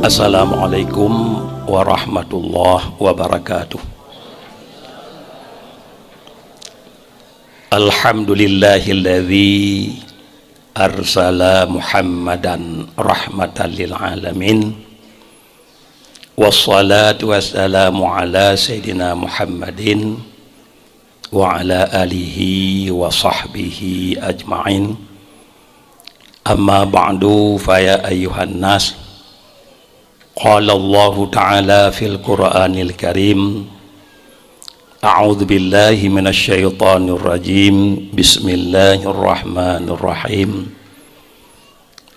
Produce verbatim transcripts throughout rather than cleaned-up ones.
Assalamualaikum warahmatullahi wabarakatuh. Alhamdulillahilladzi arsala Muhammadan rahmatan lil alamin. Wassalatu wassalamu ala sayyidina Muhammadin wa ala alihi wa sahbihi ajma'in. Amma ba'du, fa ya ayyuhan nas. Qala Allahu ta'ala fil Qur'anil Karim, a'udzu billahi minasy syaithanir rajim. Bismillahirrahmanirrahim.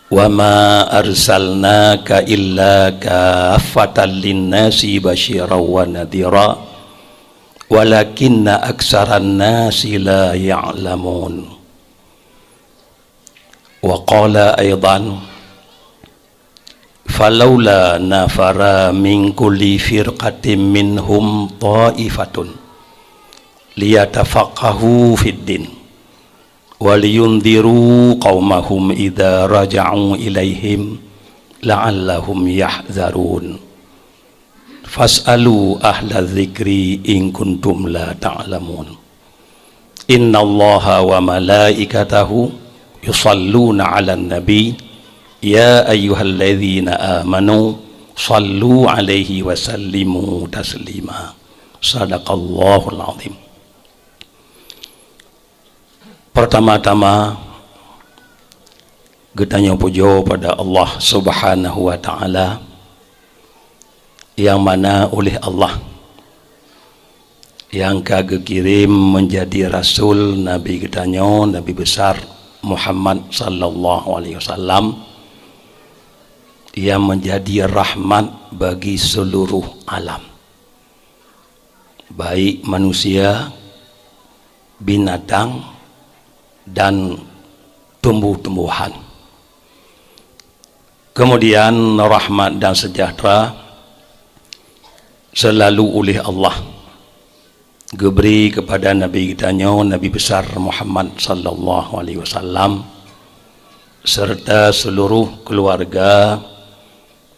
Wa ma arsalnaka illa kaffatan linnasi basyiran wa nadhira, walakinna aktsaran nasi la ya'lamun. Wa qala aidan, falaula nafara min kulli firqatin minhum tha'ifatun liyatafaqahu fid din, waliyundhiru qaumahum idza raja'u ilaihim la'allahum yahdzarun. Fas'alu ahla dzikri in kuntum la ta'lamun. Innallaha wa malaikatahu yusalluna 'alan nabi, ya ayyuhalladzina amanu sallu 'alaihi wa sallimu taslima. Sadaqallahul azim. Pertama-tama, geutanyoe pujoe pada Allah Subhanahu wa Ta'ala, nyang mana uléh Allah nyang ka geukirém meunjadi rasul Nabi geutanyoe, Nabi Besar Muhammad sallallahu alaihi wasallam, nyang meunjadi rahmat bagi seuluruh alam, baik manusia, binatang, dan tumbuh-tumbuhan. Kemudian, rahmat dan sejahtera seulalu uléh Allah geubri keupada Nabi geutanyoe, Nabi Besar Muhammad sallallahu alaihi wasallam, serta seuluruh keuluwarga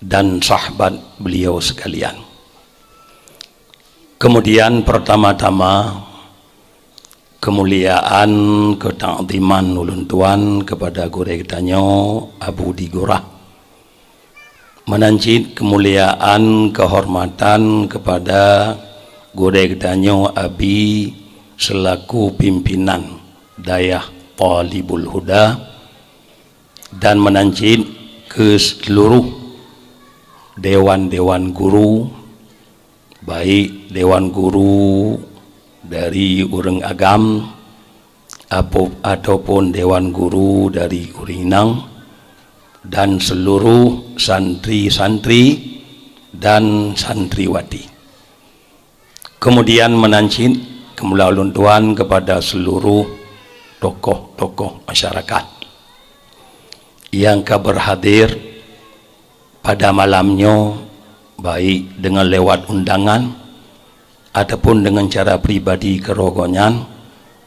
dan sahabat beliau sekalian. Kemudian, pertama-tama, keumuliaan, keutakziman ulôn tuan keupada gurée geutanyoe Abu Digurah. Meunan cit keumuliaan, keuhormatan keupada gurée geutanyoe Abi seulaku pimpinan Dayah Thalibul Huda, dan meunan cit keu seuluruh dewan-dewan guru, baik dewan guru dari ureuëng agam apo-, ataupun dewan guru dari ureuëng inong, dan seuluruh santri-santri dan santriwati. Kemudian meunan cit keumuliaan ulôn tuan keupada seuluruh tokoh-tokoh masyarakat nyang ka beurhadir pada malam nyoe, baik deungon lewat undangan ataupun deungon cara pribadi keudroe gobnyan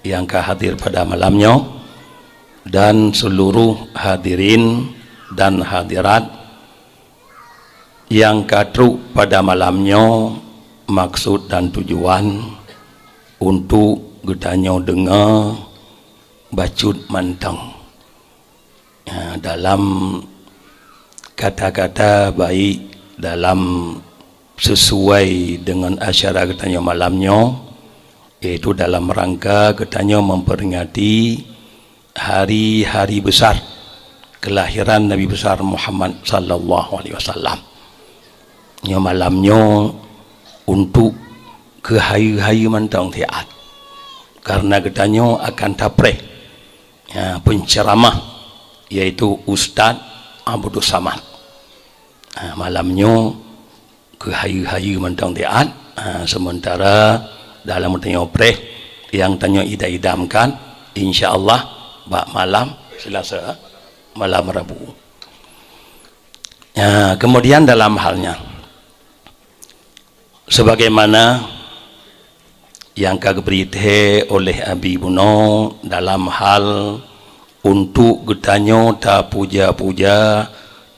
nyang ka hadir pada malam nyoe, dan seuluruh hadirin dan hadirat nyang ka trok pada malam nyoe, maksud dan tujuan untuk geutanyoe deungoe bacut mantong. Ya, dalam kata-kata baik, dalam sesuai dengan acara geutanyoe malam nyoe, yaitu dalam rangka geutanyoe memperingati hari-hari besar kelahiran Nabi Besar Muhammad sallallahu alaihi wasallam. Nyoe malam nyoe untuk keuhayeue-hayeue mantong siat. Karena geutanyoe akan tapreh, ya, penceramah, yaitu Ustaz Abdul Samad. Ha, malam nyoe keuhayeue-hayeue mantong siat. Ha, sementara dalam tanyoe preh nyang tanyoe idam-idamkan, insya Allah bak malam Selasa, malam Rabu. Ya, kemudian dalam hal nyan, sebagaimana nyang ka geubri thée oleh Abi bunoe dalam hal untuk geutanyoe tapuja-puja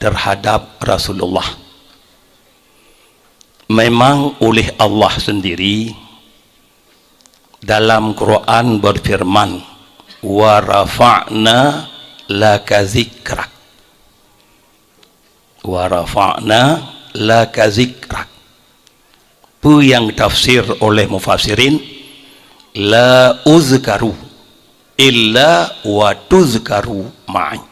terhadap Rasulullah, Memang oleh Allah sendiri dalam Quran berfirman, "Wa rafa'na laka zikrak." "Wa rafa'na laka zikrak." Peue nyang tafsir oleh mufassirin, "La uzkaru illa wa tuzkaru ma'i."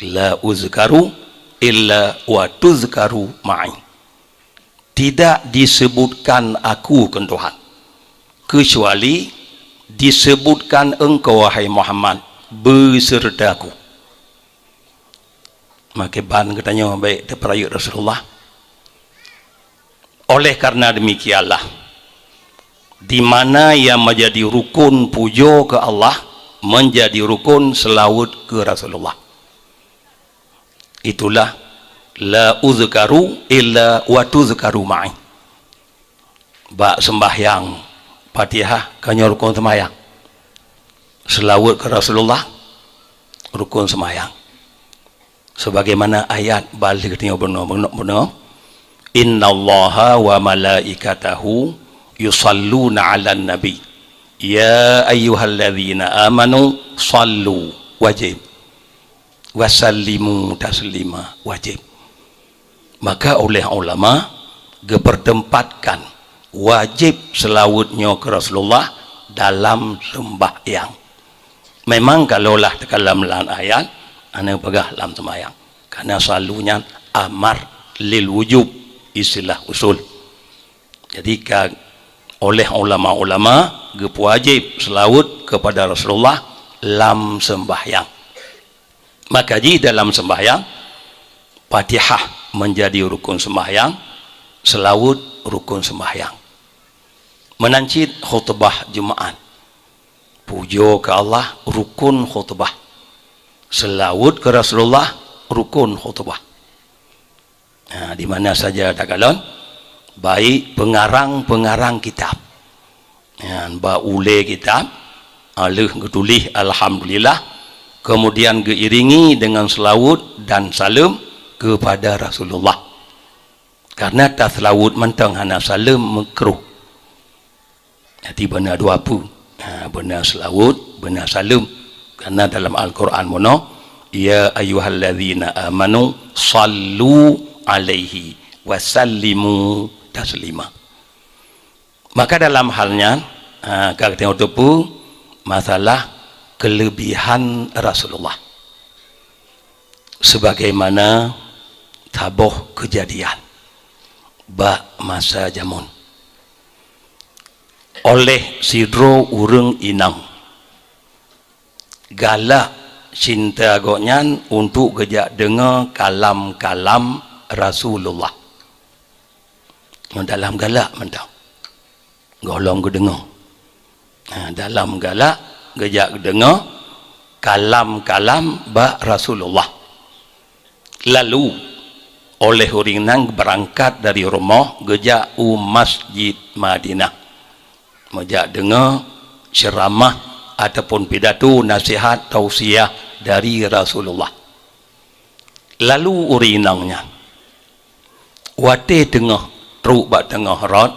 "La uzkaru illa wa tuzkaru ma'i." Tidak disebutkan aku, kheun Tuhan, kecuali disebutkan engkau, wahai Muhammad, beserta aku. Makai ban geutanyoe baik teupeurayeuk Rasulullah. Oleh karena demikianlah, di mana yang menjadi rukun pujoe keu Allah, menjadi rukun seulaweuet keu Rasulullah. Itulah, "La uzkaru illa wa tuzkaru ma'i." Bak seumbahyang, Fatihah ka nyoe rukun seumbahyang. Seulaweuet keu Rasulullah, rukun seumbahyang. Sebagaimana ayat balik nyoe bunoe, bunoe, bunoe, "Innallaha wa malaikatahu yusalluna 'alan nabi. Ya ayyuhalladzina amanu sallu," wajib, "wa sallimu taslima," wajib. Maka oleh ulama geupeutempatkan wajib seulaweuet nyoe keu Rasulullah dalam seumbahyang. Memang kalau lah teukalam lam ayat, hana peugah lam seumbahyang. Karena selalu nyan amar lil wujub, istilah usul. Jadi ka oleh ulama-ulama geupeuwajéb seulaweuet keupada Rasulullah lam seumbahyang. Maka jih dalam seumbahyang, Fatihah menjadi rukun seumbahyang, seulaweuet rukun seumbahyang. Meunan cit khutbah Jumaat. Pujoe keu Allah rukun khutbah. Seulaweuet keu Rasulullah rukun khutbah. Ha, di mana saja takalon, baik pengarang-pengarang kitab. Nyan bak ulée kitab, aleuh geutuléh alhamdulillah, kemudian geuiringi dengan seulaweuet dan saleuem keupada Rasulullah. Karena taseulaweuet mantong hana saleuem meukruh. Jadi beuna dua peue. Ha, beuna seulaweuet, beuna saleuem. Karena dalam Al-Quran bunoe, "Ya ayyuhalladzina amanu sallu alaihi wa sallimu taslima." Maka dalam hal nyan, ha, ka geutanyoe teupeu masalah kelebihan Rasulullah. Sebagaimana saboh keujadian bak masa jameun. Oleh sidroe ureuëng inong, galak cinta gobnyan untuk geujak deungoe kalam-kalam Rasulullah. Ngon dalam galak mantong. Gohlom geudeungoe. Ha, dalam galak geujak geudeungoe kalam-kalam bak Rasulullah. Lalu, oleh ureuëng nyan beurangkat dari rumoh geujak u Masjid Madinah. Meujak deungoe ceuramah ataupun pidato nasihat tausiah dari Rasulullah. Lalu ureuëng inong nyan, watée teungoh trok bak teungoh rot,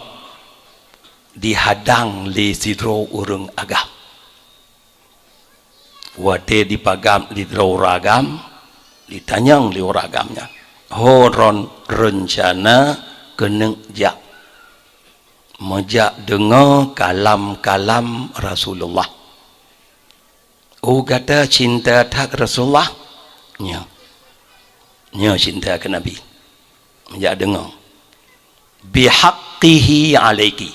dihadang lé sidroe ureuëng agam. Watée dipagat lé sidroe ureuëng agam, ditanyong lé ureuëng agam nyan, "Ho droen reuncana keuneuk jak?" "Meujak deungoe kalam-kalam Rasulullah." "Oh, gata cinta that Rasulullah?" "Nyo." "Nyo cinta keu Nabi." "Meujak deungoe." "Bihaqqihi alaiki."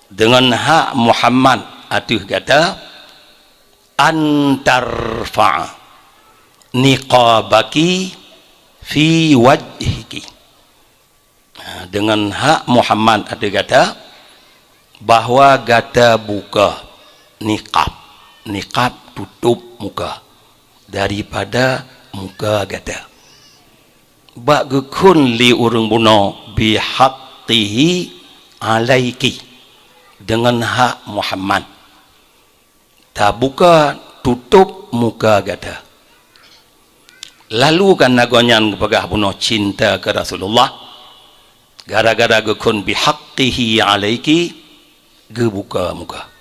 "Deungon hak Muhammad ateueh gata, an tarfa'a niqabaki fi wajhiki." Ha, deungon hak Muhammad ateueh gata, bahwa gata buka niqab. Niqab tutup muka, daripada muka gata. Bak geukheun lé ureuëng bunoe, "Bihaqqihi alaiki," deungon hak Muhammad. Tabuka tutup muka gata. Lalu kan nagoe nyan geupeugah bunoe cinta keu Rasulullah, Gara-gara geukheun bihaqqihi alaiki, geubuka muka.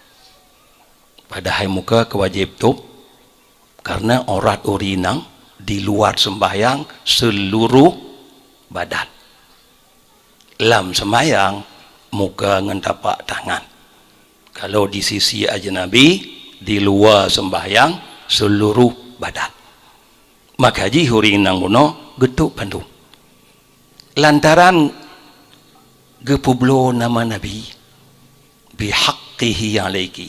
Padahai muka keu wajéb tôb, karena aurat ureuëng inong di luar sembahyang seluruh badan. Lam sembahyang, muka ngon tapak tangan. Kalau di sisi ajnabi, di luar sembahyang, seluruh badan. Maka jih ureuëng inong bunoe geutôb bandum. Lantaran geupeubloe nama Nabi, "Bihaqqihi alaiki,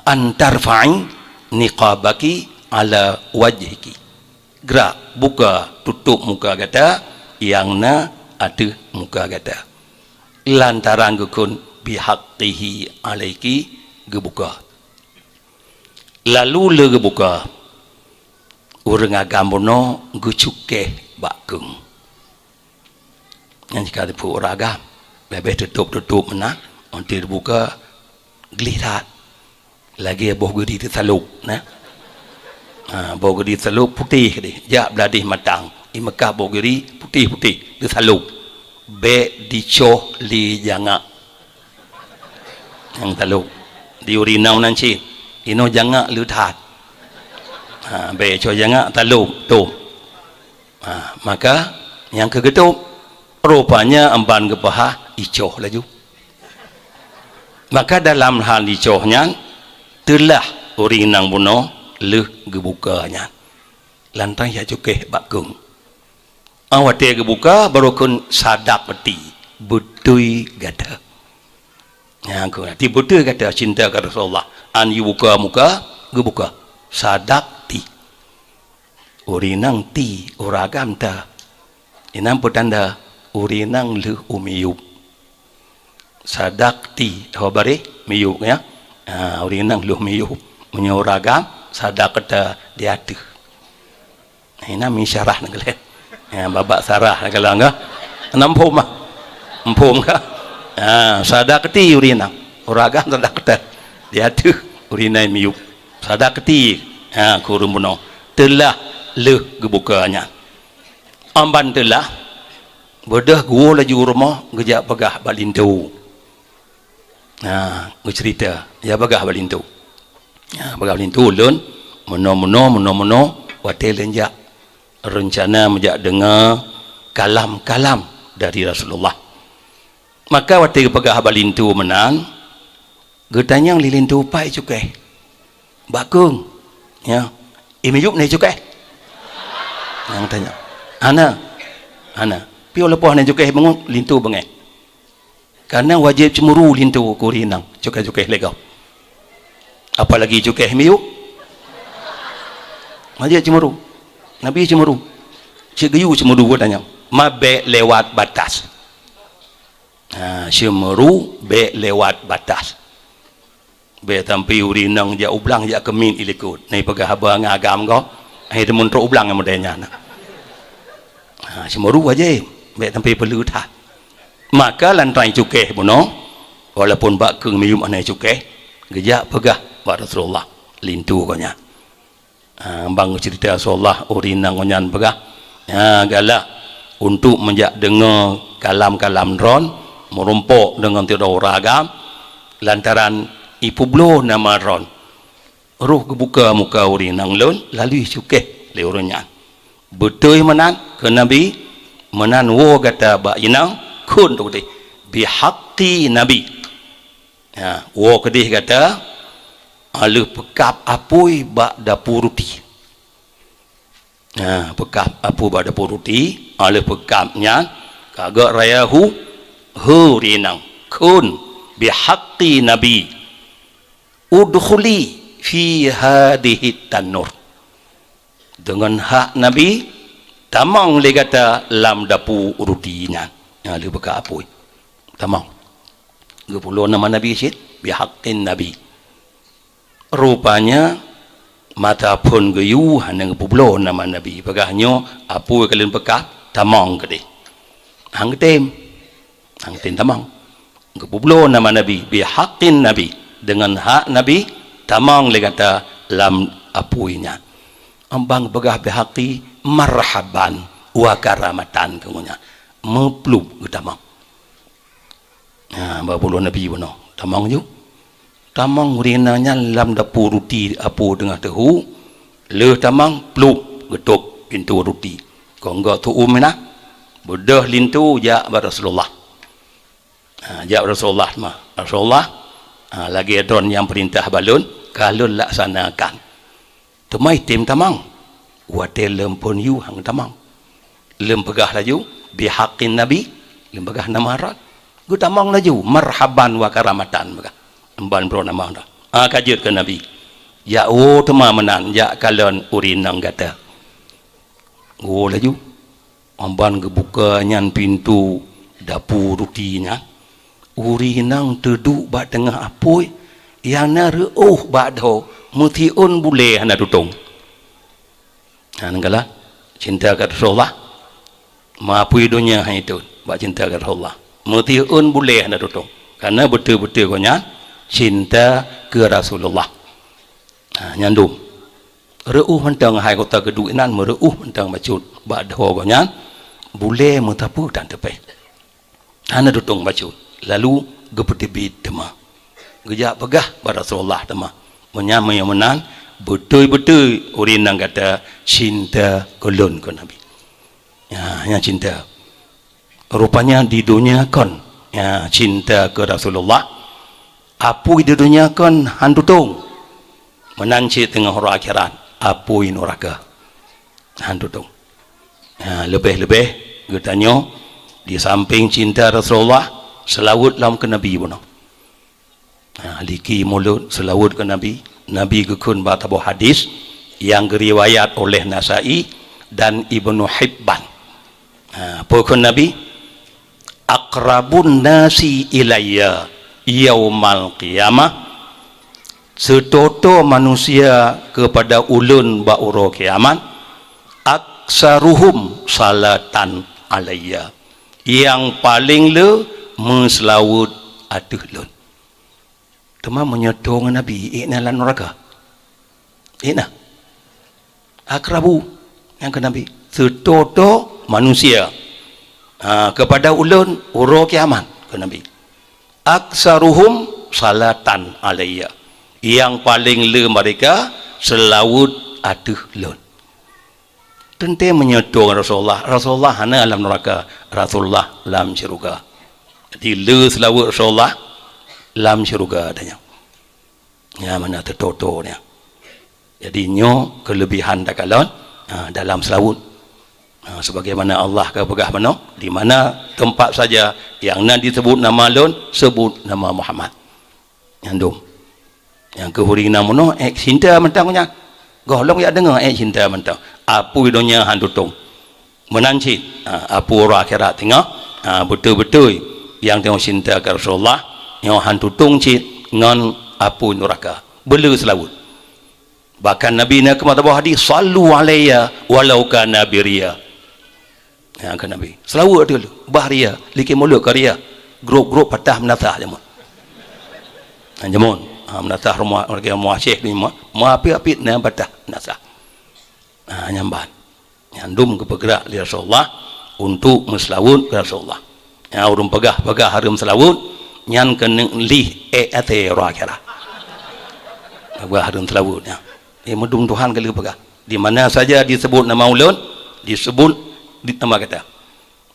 an tarfa'i niqabaki ala wajhiki." Gerak, buka, tutôb muka gata nyang na ateueh muka gata. Lantaran geukheun, "Bihaqqihi alaiki," geubuka. Lalu lé geubuka, ureuëng agam bunoe geucukéh bak keueng. Nyan jika teupeu ureuëng agam, leubeh tutôb-tutôb meunan, 'oh teuk geubuka gleh that. Lagée boh geuri teusalôb, na. Ha, boh geuri teusalôb putéh deh, jak bladeh matang. Di Meukah boh geuri putéh-putéh, teusalôb. Bék dicoh lé jangak. Nyang talôb. Di ureuëng inong nan cit. Inoe jangak le that. Ha, bék coh jangak talôb, tôb. Ha, maka nyang keu geutôb, rupanya amban geupaha icoh laju. Maka dalam hal icoh nyan, teulah ureuëng inong bunoe lheueh geubuka nyan. Lantaran jak cukéh bak keueng. Ah, watée geubuka, barô kheun, "Sadaqti, beutôi gata." Nyang kheun, "Ti beutôi gata cinta keu Rasulullah." An jibuka muka, geubuka. "Sadaqti." Ureuëng inong ti, ureuëng agam ta. Inan peutanda ureuëng inong lheueh u miyueb. Sadaqti, ho bareh miyueb, ya. Ha, ureuëng inong lheueh miyueb. Meunyoe ureuëng agam, sadaqta di ateueh. Inan mi syarah na galeh. Ya, babak syarah na galeh, enggak? Nam phom ah. Phom ka? Ha, sadaqti ureuëng inong. Ureuëng agam sadaqta di ateueh ureuëng inong miyueb. Sadaqti, ha, keu ureuëng bunoe. Teulah lheueh geubuka nyan. Amban teulah, beudôh geuwoe laju u rumoh, geujak peugah bak linto. Ha, geuceurita, ya peugah bak linto. Ya, peugah bak linto, "Lôn, meunoe-meunoe, meunoe-meunoe, watée lôn jak, reuncana meujak deungoe kalam-kalam dari Rasulullah." Maka watée geupeugah bak linto meunan, geutanyong lé linto, "Pat cukéh?" "Bak keueng." "Ya." "I miyueb na cukéh?" Nyang tanyong. "Hana." "Hana." "Piôh leupah na cukéh bangon?" Linto beungéh. Karena wajéb ceumeuru linto keu ureuëng inong cukéh-cukéh lé gob. Apalagi cukéh miyueb. Wajéb ceumeuru. Nabi ceumeuru. Cit geuyue ceumeuru geutanyoe. Ma bék lewat batas. Ha, ceumeuru bék lewat batas. Bék sampai ureuëng inong jak u blang jak keumiet i likot. Na peugah haba ngon agam gob, hai teumeung trok u blang nyang model nyan. Ha, ceumeuru wajéb, bék sampai peuleueh that. Maka lantaran cukéh bunoe, walaupun bak keueng miyueb hana cukéh, geujak peugah bak Rasulullah, linto gobnyan. Ha, bang cerita Rasulullah, ureuëng inong nyan peugah, "Ya, galak untuk meujak deungoe kalam-kalam droen, meurumpok deungon sidroe ureuëng agam, lantaran ipeubloe nama droen." Roh geubuka muka ureuëng inong lôn, lalu cukéh lé ureuëng nyan. "Beutôi meunan," kheun Nabi, "meunan woe gata bak inong, kheun teuk udeh, 'Bihaqqi Nabi.'" Ya, woe keudeh gata, 'oh lheueh peukab apui bak dapu ruti. Ya, peukab apui bak dapu ruti, 'oh lheueh peukab nyan, ka geuh rayahu, hei ureuëng inong, kheun, 'Bihaqqi Nabi, udkhuli fi hadhihi tanur.'" Deungon hak Nabi, tamong lé gata lam dapu ruti nyan. Nyang lheueh peukab apui. Tamong. Geupeuloe nama Nabi cit, "Bihaqqin Nabi." Rupanya, mata phon geuyue hana geupeubloe nama Nabi. Peugah nyoe, apui ka lheueh peukab, tamong keudeh. Han geutem. Han geutem tamong. Geupeubloe nama Nabi, "Bihaqqin Nabi," deungon hak Nabi, tamong lé gata lam apui nyan. Amban peugah "bihaqqi", marhaban wa karamatan keu nyan. meuplup geutamong. Ha, bak buleuen Nabi bunoe. Tamong ju. Tamong ureuëng inong nyan lam dapu ruti apui teungoh teuhu, lheueh tamong plup geutôb pintoe ruti. Kong geuh teu-uem meunan, beudôh linto jak bak Rasulullah. Ha, jak Rasulullah mah. Rasulullah, ha, lagée droen nyang peurintah bak lôn, ka lôn laksanakan. Teuma item tamong. Watée lôn phon yue han tamong. Lôn peugah laju, "Bihaqqin Nabi," lôn peugah nama droen. Geutamong laju, "Marhaban wa karamatan," peugah. Emban droen nama droen. Ah, ka jeuet keu Nabi. Jak woe teuma meunan, jak kalon ureuëng inong gata. Woe laju. Amban geubuka nyan pintoe dapu ruti nyan, ureuëng inong teuduek bak teungoh apui nyang na reuôh bak dhoe, meusiôn bulée hana tutong. Nyan galak cinta keu Rasulullah, meupui donya hai itu bak cinta keu Rasulullah. Meusiôn bulée hana tutong, karena beutôi-beutôi gobnyan cinta keu Rasulullah. Ha, nyan dum. Reuôh mantong hai kota geuduek inan, meureuôh mantong bacut bak dhoe gobnyan, bulée meusapeue tan teupeh. Hana tutong bacut, lalu geupeuteubiet teuma. Geujak peugah bak Rasulullah teuma, "Meunyan meunyoe meunan, beutôi-beutôi ureuëng inong gata cinta keu lôn," kheun Nabi. Ya, nyan cinta. Rupanya di donya kon, ya, cinta keu Rasulullah, apui di donya kon han tutong. Meunan cit teungoh uroe akhirat, apui nuraka han tutong. Ya, leubeh-leubeh geutanyoe di samping cinta Rasulullah, seulaweuet lom keu Nabi bunoe. Ha, liki mulod seulaweuet keu Nabi. Nabi geukheun bak saboh hadis nyang geuriwayat oleh Nasai dan Ibnu Hibban. Ha, peue kheun Nabi? "Aqrabun nasi ilayya yaumal qiyamah," seutoto manusia keupada ulôn bak uroe kiamat, "aktsaruhum salatan alayya," nyang paleng le meuseulaweuet ateueh lôn. Teuma meunyoe toe ngon Nabi, ék na lam nuraka? Ék na? Akrabu, nyang keu Nabi, seutoto manusia, ha, keupada ulôn uroe kiamat, keu Nabi. "Aktsaruhum salatan alayya," nyang paleng le mereka seulaweuet ateueh lôn. Teuntée meunyoe toe ngon Rasulullah, Rasulullah hana lam nuraka, Rasulullah lam syeuruga. Jadi le seulaweuet Rasulullah lam syeuruga tanyoe. Nyan mana teutoto nyan. Jadi nyoe keuleubihan takalon, ha, dalam seulaweuet. Ha, sebagaimana Allah ka peugah meunoe, "Di mana teumpat saja nyang na disebut nama lôn, sebut nama Muhammad." Nyan dum. Nyang keu ureuëng inong bunoe ék cinta mantong nyan. Gohlom jak deungoe ék cinta mantong. Apui donya han tutong. Meunan cit, ha, apui uroe akhirat teungoh, ha, beutôi-beutôi nyang teungoh cinta keu Rasulullah, nyoe han tutong cit ngon apui nuraka. Beule seulaweuet. Bahkan Nabi na keumah saboh hadis, "Sallu alayya walau kana biriya." Ya, keu Nabi. Seulaweuet ateueh lôn, bah ria, likot mulod ka ria. Grob-grob patah meunasah jameun. Ha, jameun. Ha, meunasah rumoh, lagée rumoh Aceh ni, ma-, ma apit-apit na patah meunasah. Ha, nyan ban. Nyan dum geupeugrak lé Rasulullah untuk meuseulaweuet keu Rasulullah. Ya, ureuëng peugah-peugah hareuem seulaweuet, nyan keuneuk lih ék até uroe akhirat. Peugah hareuem seulaweuet nyan. Eh, meudum Tuhan ka lheueh peugah. Di mana saja disebut nama ulôn, disebut di nama gata.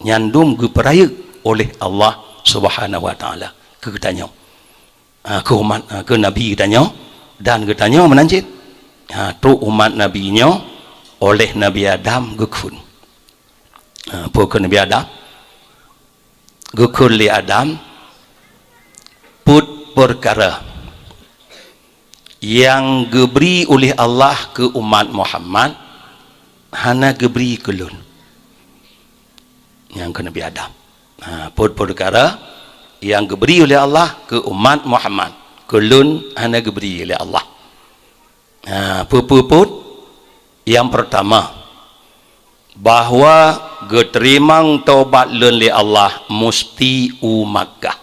Nyan dum geupeurayeuk oleh Allah Subhanahu Wa Taala keu geutanyoe. Ha, keu umat, ha, keu Nabi geutanyoe dan geutanyoe meunan cit. Ha, trok umat Nabi nyoe oleh Nabi Adam geukheun. Ha, peue kheun Nabi Adam? Geukheun lé Adam, peuet peukara nyang geubri uleh Allah keu umat Muhammad hana geubri keu lôn. Nyang keu Nabi Adam. Ha, peuet peukara nyang geubri uleh Allah keu umat Muhammad, keu lôn hana geubri uleh Allah. Ha, peue-peue peuet? Nyang peurtama, bahwa geuteurimong tobat lôn lé Allah musti u Makkah.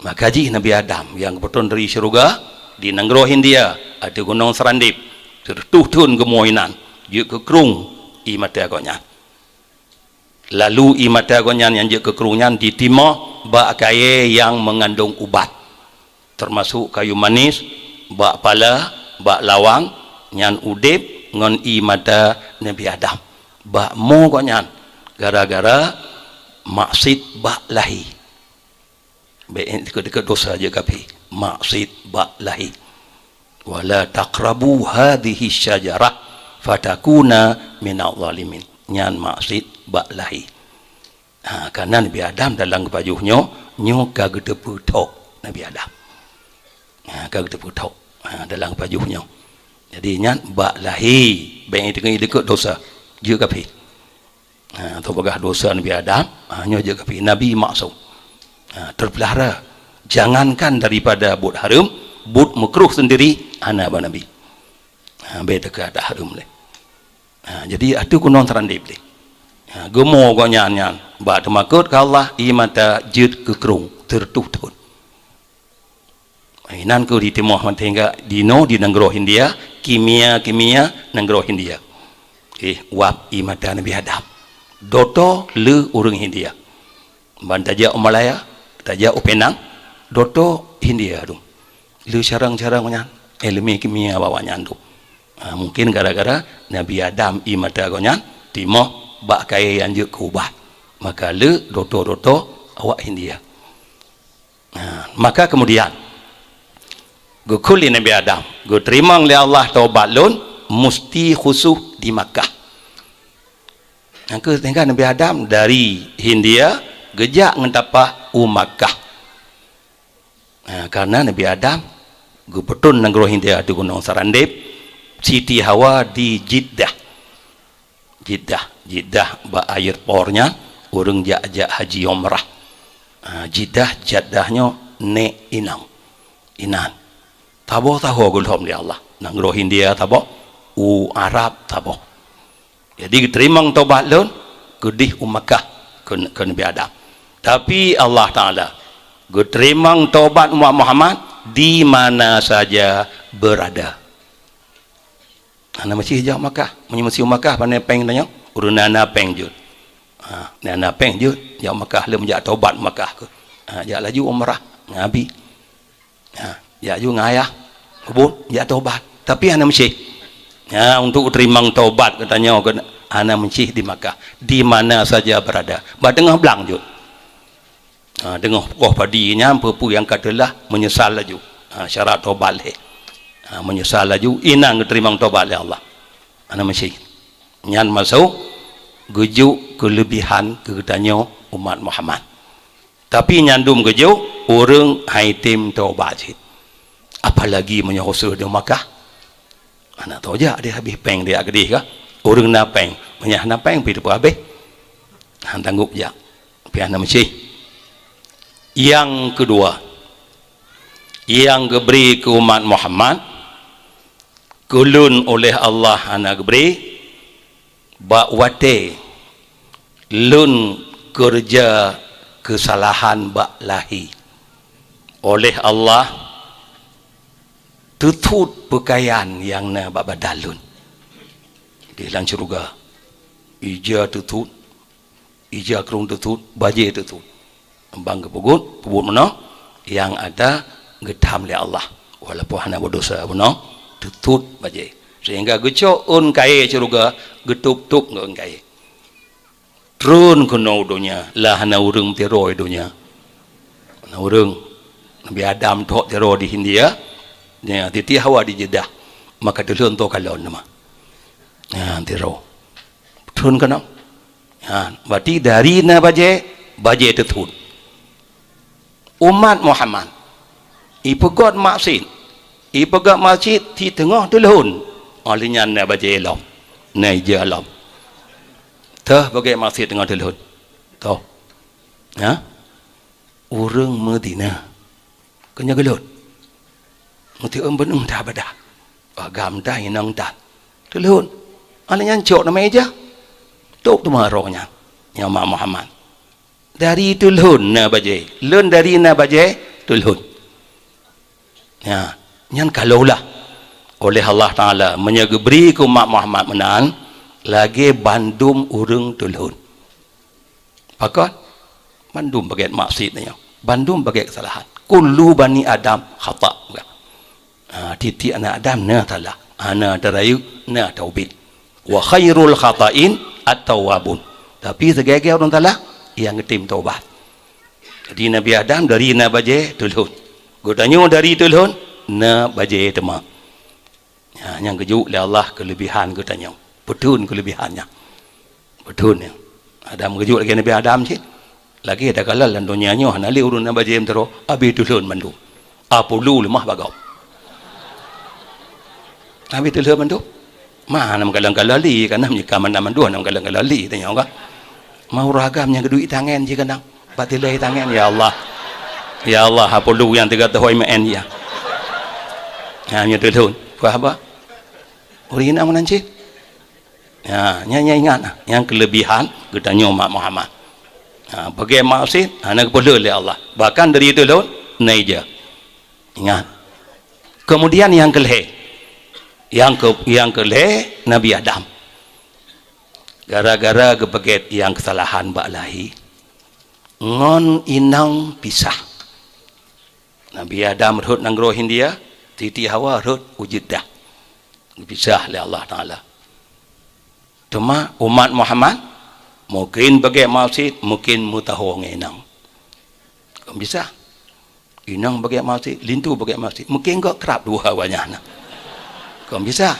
Maka jih Nabi Adam nyang geupeutrön dari syeuruga di nanggroe Hindia, ateueh gunong Serendip, sireutoh thon geumue inan, jeuet keu krueng ié mata gobnyan. Lalu ié mata gobnyan nyang jeuet keu krueng nyan jitimoh bak kayée nyang meungandong ubat, teumasok kayu manis, bak pala, bak lawang, nyan udeb ngon ié mata Nabi Adam. Bak mo gobnyan gara-gara maksiet bak lahé. Bék dikeue-dikeue dosa jeuet keu pih, maksiet bak lahé. "Wala taqrabu hadhihi syajarah fatakuna minadh dhalimin." Nyan maksiet bak lahé. Ha, karena Nabi Adam dalam geupajoh nyoe, nyoe ka geuteupeue thok Nabi Adam. Ha, ka geuteupeue thok. Ha, dalam geupajoh nyoe. Jadi nyan bak lahé, bék dikeue-dikeue dosa jeuet keu pih. Ha, teupeugah dosa Nabi Adam, ha, nyoe jeuet keu pih. Nabi maksum. Ha, terpelihara. Jangankan daripada buet hareuem, buet meukruh sendiri hana bak Nabi. Ha, bék teuka that hareuem lé. Ha, jadi ateueh keunong seurandeb lé. Ha, geumo gobnyan nyan bak teumakot keu Allah, ié mata jeuet keu krueng, teureutôh thon. Inan keuh jitimoh mantong di nanggroe Hindia, kimia-kimia nanggroe Hindia. Eh, wab ié mata Nabi Adam. Doto le ureuëng Hindia. Ban tajak u Malaya, tajak u Penang, doto Hindia tu. Le carông-carông nyan, ilmu kimia bak nyan tu. Ha, mungkin gara-gara Nabi Adam ié mata gobnyan timoh bak kayée nyang jeuet keu ubat. Maka le doto-doto awak Hindia. Ha, maka kemudian geukheun lé Nabi Adam, geuteurimong lé Allah tobat lôn musti khusoh di Makkah. Nyang keuh sehingga Nabi Adam dari Hindia geujak ngon tapah u Makkah. Ha, karena Nabi Adam geupeutrön nanggroe Hindia di Gunong Sarandeb, Siti Hawa di Jeddah. Jeddah, Jeddah bak airport nyan ureuëng jak-jak haji umrah. Ha, Jeddah, Jeddah nyoe nék inong. Inan. Saboh saho geulhom lé Allah. Nanggroe Hindia saboh, u Arab saboh. Jadi geuteurimong tobat lôn keudeh u Makkah keu, keu Nabi Adam. Tapi Allah Taala geuteurimong tobat umat Muhammad di mana saja berada. Hana meusti jak Makkah. Meunyoe meusti u Makkah, pane péng tanyoe? Ureuëng na, na péng jeuet. Ha, na, na péng jeuet. Jak Makkah lom jak tobat Makkah keuh. Ha, jak laju umrah ngon abi. Ha, jak ju ngon ayah. Ubun, jak tobat. Tapi hana meusti. Ha, untuk teurimong tobat geutanyoe keuh hana meusti di Makkah. Di mana saja berada. Bak teungoh blang jeuet. Ha, teungoh poh padi nyan, peue-peue nyang ka teulah, meunyeusal laju. Ha, syarat tobat lé. Ha, meunyeusal laju, inan geuteurimong tobat lé Allah. Hana meusti. Nyan maksud geujok keuleubihan keu geutanyoe umat Muhammad. Tapi nyan dum geujok ureuëng han item tobat cit. Apalagi meunyoe useuh di Makkah. Hana tho jak deh habéh péng dijak keudeh kah? Ureuëng na péng, meunyoe hana péng pih teupeu habéh. Han tanggop jak. Pih hana meusti. Nyang keudua, nyang geubri keu umat Muhammad, keu lôn uléh Allah hana geubri, bak watée lôn keureuja keusalahan bak lahé. Uléh Allah teuthot peukayan nyang na bak badan lôn. Di lam syeuruga, ija teuthot, ija krueng teuthot, bajée teuthot. Ban geupeubuet, peubuet meunoe nyang ata geutham lé Allah. Walaupun hana beudesya bunoe, teuthot bajée. Sehingga geucok ôn kayée syeuruga, geutôb-tôb ngon ôn kayée. Trôn keunoe u donya, lah hana ureuëng meusidroe di donya. Hana ureuëng. Nabi Adam trok sidroe di Hindia, ya, Siti Hawa di Jeddah. Maka teulhon toh kalon teuma. Ya, sidroe. Trôn keunoe. Ha, berarti dari na bajée, bajée teuthot. Umat Muhammad, ipeugét maksiet, ipeugét maksiet siteungoh teulhon, óh lheueh nyan na bajée lom, na ija lom. Teuh beugét maksiet teungoh teulhon. Toh. Ha? Ureuëng meuzina. Keu nyoe geulhon. Meuteuen beuneung that beudah. Agam that inong that. Teulhon. Óh lheueh nyan cok nama ija. Tôb teuma roh nyan. Nyan umat Muhammad. Dari teulhon na bajée. Lôn dari na bajée teulhon. Nya, nyan kalaulah uléh Allah Taala meunyoe geubri keu umat Muhammad meunan, lagée bandum ureuëng teulhon. Pakon? Bandum bagian maksiat nyoe. Bandum bagian kesalahan. Kullu bani Adam khata'. Ha, tiep-tiep aneuk Adam na salah. Ha, na tarayeuk, na taubit. Wa khairul khata'in at-tawwabun. Tapi sigae-gae ureuëng salah, nyang geutem taubat. Jadi Nabi Adam dari na bajée tulhon. Geutanyoe dari tulhon, na bajée teuma. Ha, nyang geujok lé Allah keulebihan geutanyoe. Peuthon keulebihan nyan. Peuthon nyan. Adam geujok lagée Nabi Adam cit. Lagée takalon lam donya nyoe hana lé ureuëng na bajée meuteuro, abéh tulhon mandum. Apulu leumah bagop. Abéh tulhon mandum. Ma hana meukalon-kalon lé, kana meunyoe ka mandum hana meukalon-kalon lé tanyoe ka. Ma ureuëng agam nyang geuduek tangen jih keunong. Bak tilai tangen, ya Allah. Ya Allah, apulu nyang teuga teuhôi meu'en ya. Ha, nyoe tulhon. Paham ba? Ureuëng inong meunan cit. Ya, nyan, nyan ingat nah, nyang keulebihan geutanyoe umat Muhammad. Ha, bagi maksiat, hana geupeulheueh lé Allah. Bahkan dari tulhon, na ija. Ingat. Kemudian nyang keulhée. Nyang ke, nyang keulhée Nabi Adam. Gara-gara geupeugét nyang keusalahan bak lahé, ngon inong pisah. Nabi Adam rhot nanggroe Hindia, Siti Hawa rhot u Jeddah. Geupisah lé Allah Taala. Teuma umat Muhammad mungken beugét maksiat, mungken meutaho ngon inong. Kon bisa. Inong beugét maksiat, linto beugét maksiat. Mungken gok krab dua awaknyan. Kon bisa.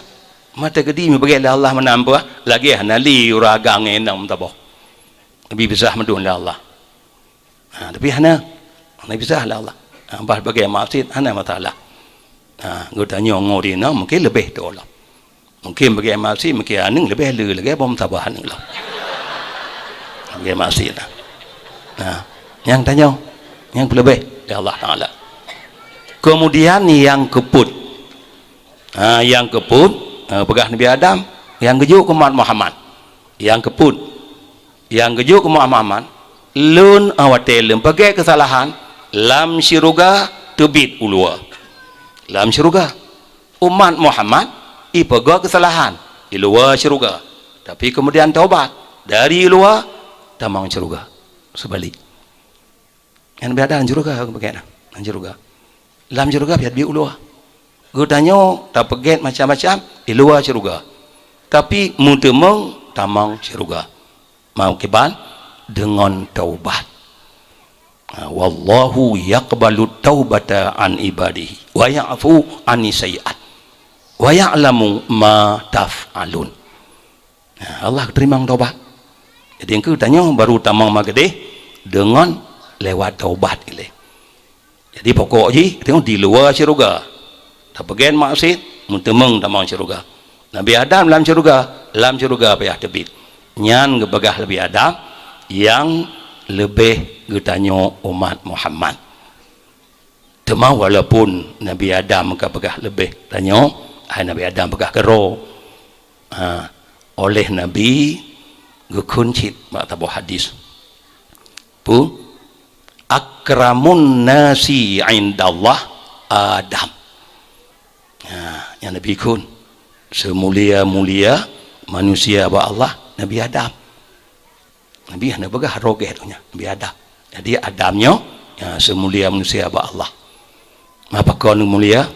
Mata keudi meubeugét lé Allah meunan bah, lagée hana lé ureuëng agam ngon inong meusaboh. Nabi pisah meudon lé Allah. Ha, tapi hana, hana bisa lah Allah. Ha, bah bagai maksiat, hana masalah. Ha, geutanyoe ngon ureuëng inong mungkin leubeh teuh lah. Mungkin bagai maksiat, mungkin aneuëk leubeh le lagée bom tabah aneuëk lah. Bagai maksiat lah. Ha, nyang tanyoe, nyang peuleubeh lé Allah Taala. Kemudian nyang keupeuet. Ha, nyang keupeuet, ha, peugah Nabi Adam, nyang geujok keu umat Muhammad. Nyang keupeuet. Nyang geujok keu Muhammad, lôn watée lôn peugét keusalahan, lam syeuruga teubiet u luwa. Lam syeuruga. Umat Muhammad ipeugét keusalahan i luwa syeuruga. Tapi kemudian taubat dari luwa tamong syeuruga. Seubalik. Nyan beda lam syeuruga, bagaimana? Lam syeuruga. Lam syeuruga biet-biet u luwa. Geutanyoe tapeugét macam-macam i luwa syeuruga. Tapi meuteumong tamong syeuruga. Mau kiban deungon taubat. Ha, wallahu yaqbalu taubata an ibadihi wa ya'fu anis sayyi'at wa ya'lamu ma taf'alun. Ha, Allah teurimong taubat. Jadi engkau tanyoe baru tamong mageudeh deungon lewat taubat ilée. Jadi pokok jih tengok di luwa syeuruga. Tapeugét maksiat, meuteumong tamong syeuruga. Nabi Adam lam syeuruga, lam syeuruga payah teubiet. Nyan geupeugah Nabi Adam nyang leubeh geutanyoe umat Muhammad. Teuma walaupun Nabi Adam ka peugah leubeh tanyoe, hai Nabi Adam peugah keudroe. Ha, oleh Nabi geukheun cit bak saboh hadis. Peue? Akramun nasi indallah Adam. Ha, nyang Nabi kheun, seumulia-mulia manusia bak Allah, Nabi Adam. Nabi hana peugah roh gét nyan, Nabi Adam. Jadi Adam nyoe, ya, seumulia manusia bak Allah. Mapa kon mulia?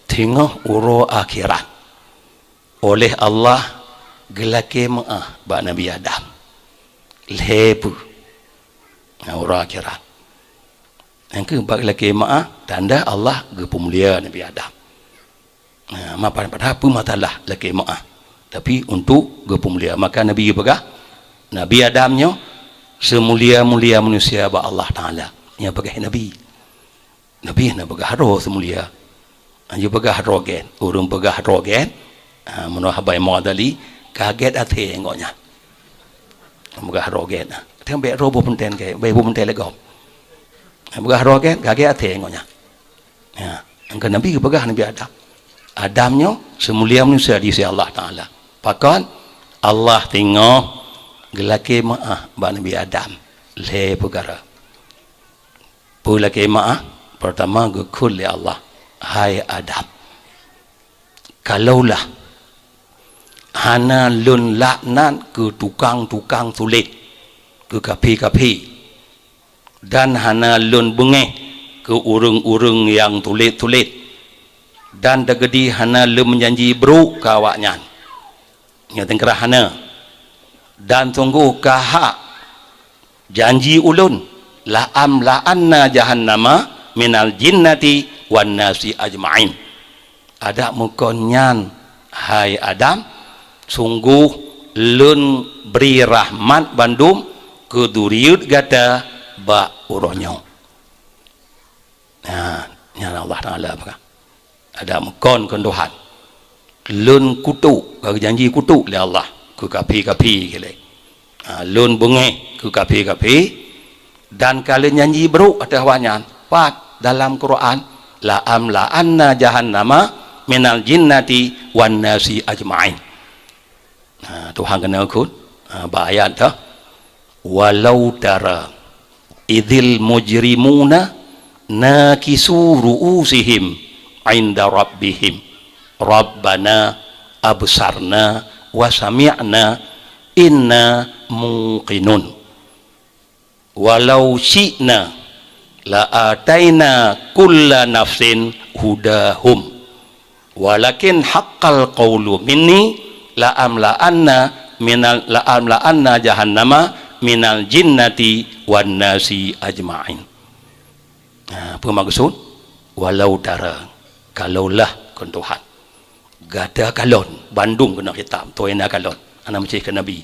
Teungoh uroe akhirat. Oleh Allah geulakée meu'ah bak Nabi Adam. Lhée peue? Nah, uroe akhirat. Nyang keu bak lakée meu'ah, tanda Allah geupeumulia Nabi Adam. Nah, ma-, padahai peue masalah lakée meu'ah. Tapi untuk geupeumulia. Maka Nabi geupeugah, Nabi Adam nyoe seumulia-mulia manusia bak Allah Taala. Nyang peugah Nabi. Nabi hana peugah droe seumulia. Hana peugah droe gét. Ureuëng peugah droe gét, ha, meunurot haba Imam Ghazali, ka gét até gobnyan. Peugah droe gét. Teumbek droe boh peuntén gét, bèk boh peuntén lé gob. Peugah droe gét, ka gét até gobnyan. Ya, nyang keu Nabi geupeugah Nabi Adam. Adam nyoe seumulia manusia di sisi Allah Taala. Pakon? Allah teungoh geulakée meu'ah bak Nabi Adam lhée peukara. Peulakée meu'ah, peurtama geukheun lé Allah, "Hai Adam, kalaulah hana lôn laknat keu tukang-tukang sulet, keu kafé-kafé, dan hana Lôn beungéh keu ureuëng-ureuëng nyang tulék-tulék, dan teukeudi hana Lôn meujanji brôk keu awaknyan. Nyoe teungkra hana. Dan sunggoh ka hak janji Ulôn, la amla'anna jahannama minal jinnati wan nasi ajma'in. Adak meukon nyan, hai Adam, sunggoh Lôn bri rahmat bandum keu duriyeuet gata bak uroe nyoe. Nah, nyan Allah Taala peugah. Adak meukon keu Tuhan. Lôn kutok, ka geujanji kutok lé Allah keu kafé-kafé geuh lé. Ha, Lôn beungéh keu kafé-kafé dan ka Lôn janji brôk ateueh awaknyan. Pat dalam Quran, la amla'anna jahannama minal jinnati wan nasi ajma'in. Ha, Tuhan keuneuk kheun, ha, bak ayat teuh, "Walau tara idzil mujrimuna nakisu ru'usihim 'inda rabbihim, Rabbana absarna wa sami'na inna muqinun." "Walau syi'na la ataina kulla nafsin hudahum. Walakin haqqal qaulu minni la amla'anna minal, la amla'anna jahannama minal jinnati wan nasi ajma'in." Nah, apa maksud? "Walau tara, kalaulah," kheun Tuhan. Gata kalon, bandum keuneuk khitab, toh na kalon, hana meucéh keu Nabi.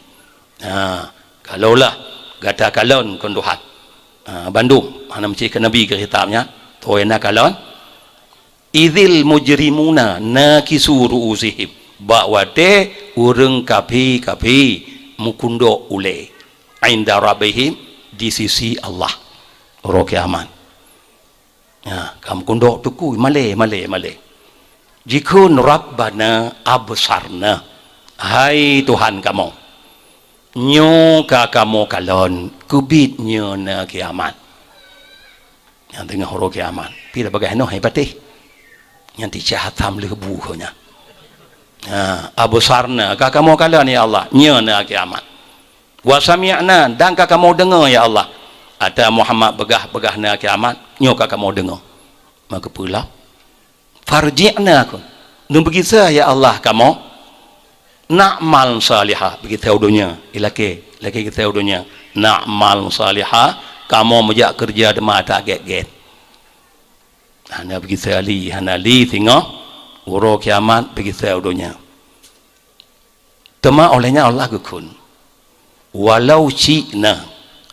Ha, kalaulah gata kalon kheun Tuhan. Ha, bandum, hana meucéh keu Nabi keu khitab nyan, toh na kalon. "Idzil mujrimuna nakisu ru'usihim." Bak watée ureuëng kafé-kafé meukundok ulée. 'Inda rabbihim, di sisi Allah. Uroe kiamat. Ya, ka meukundok teukui, malée, malée, malée. Jikheun, "Rabbana absarna." Hai Tuhan kamoe, nyoe ka kamoe kalon, keubiet nyoe na kiamat. Nyang teungoh uroe kiamat. Pih bagaih noh hai patéh. Nyang ticah atam leubu keu nyan. Ha, absarna, ka kamoe kalon ya Allah, nyoe na kiamat. Wa sami'na, dan ka kamoe deungoe ya Allah. Ata Muhammad peugah-peugah na kiamat, nyoe ka kamoe deungoe. Maka peulap. Farji'na, kheun. Neubeugisa ya Allah kamoe. Na'mal salihah, beugisa u donya. Ilakée, ilakée gisa u donya. Na'mal salihah, kamoe meujak keureuja teuma ata gét-gét. Hana beugisa li, hana li singoh uroe kiamat beugisa u donya. Teuma óh lheueh nyan Allah geukheun, "Walau syi'na,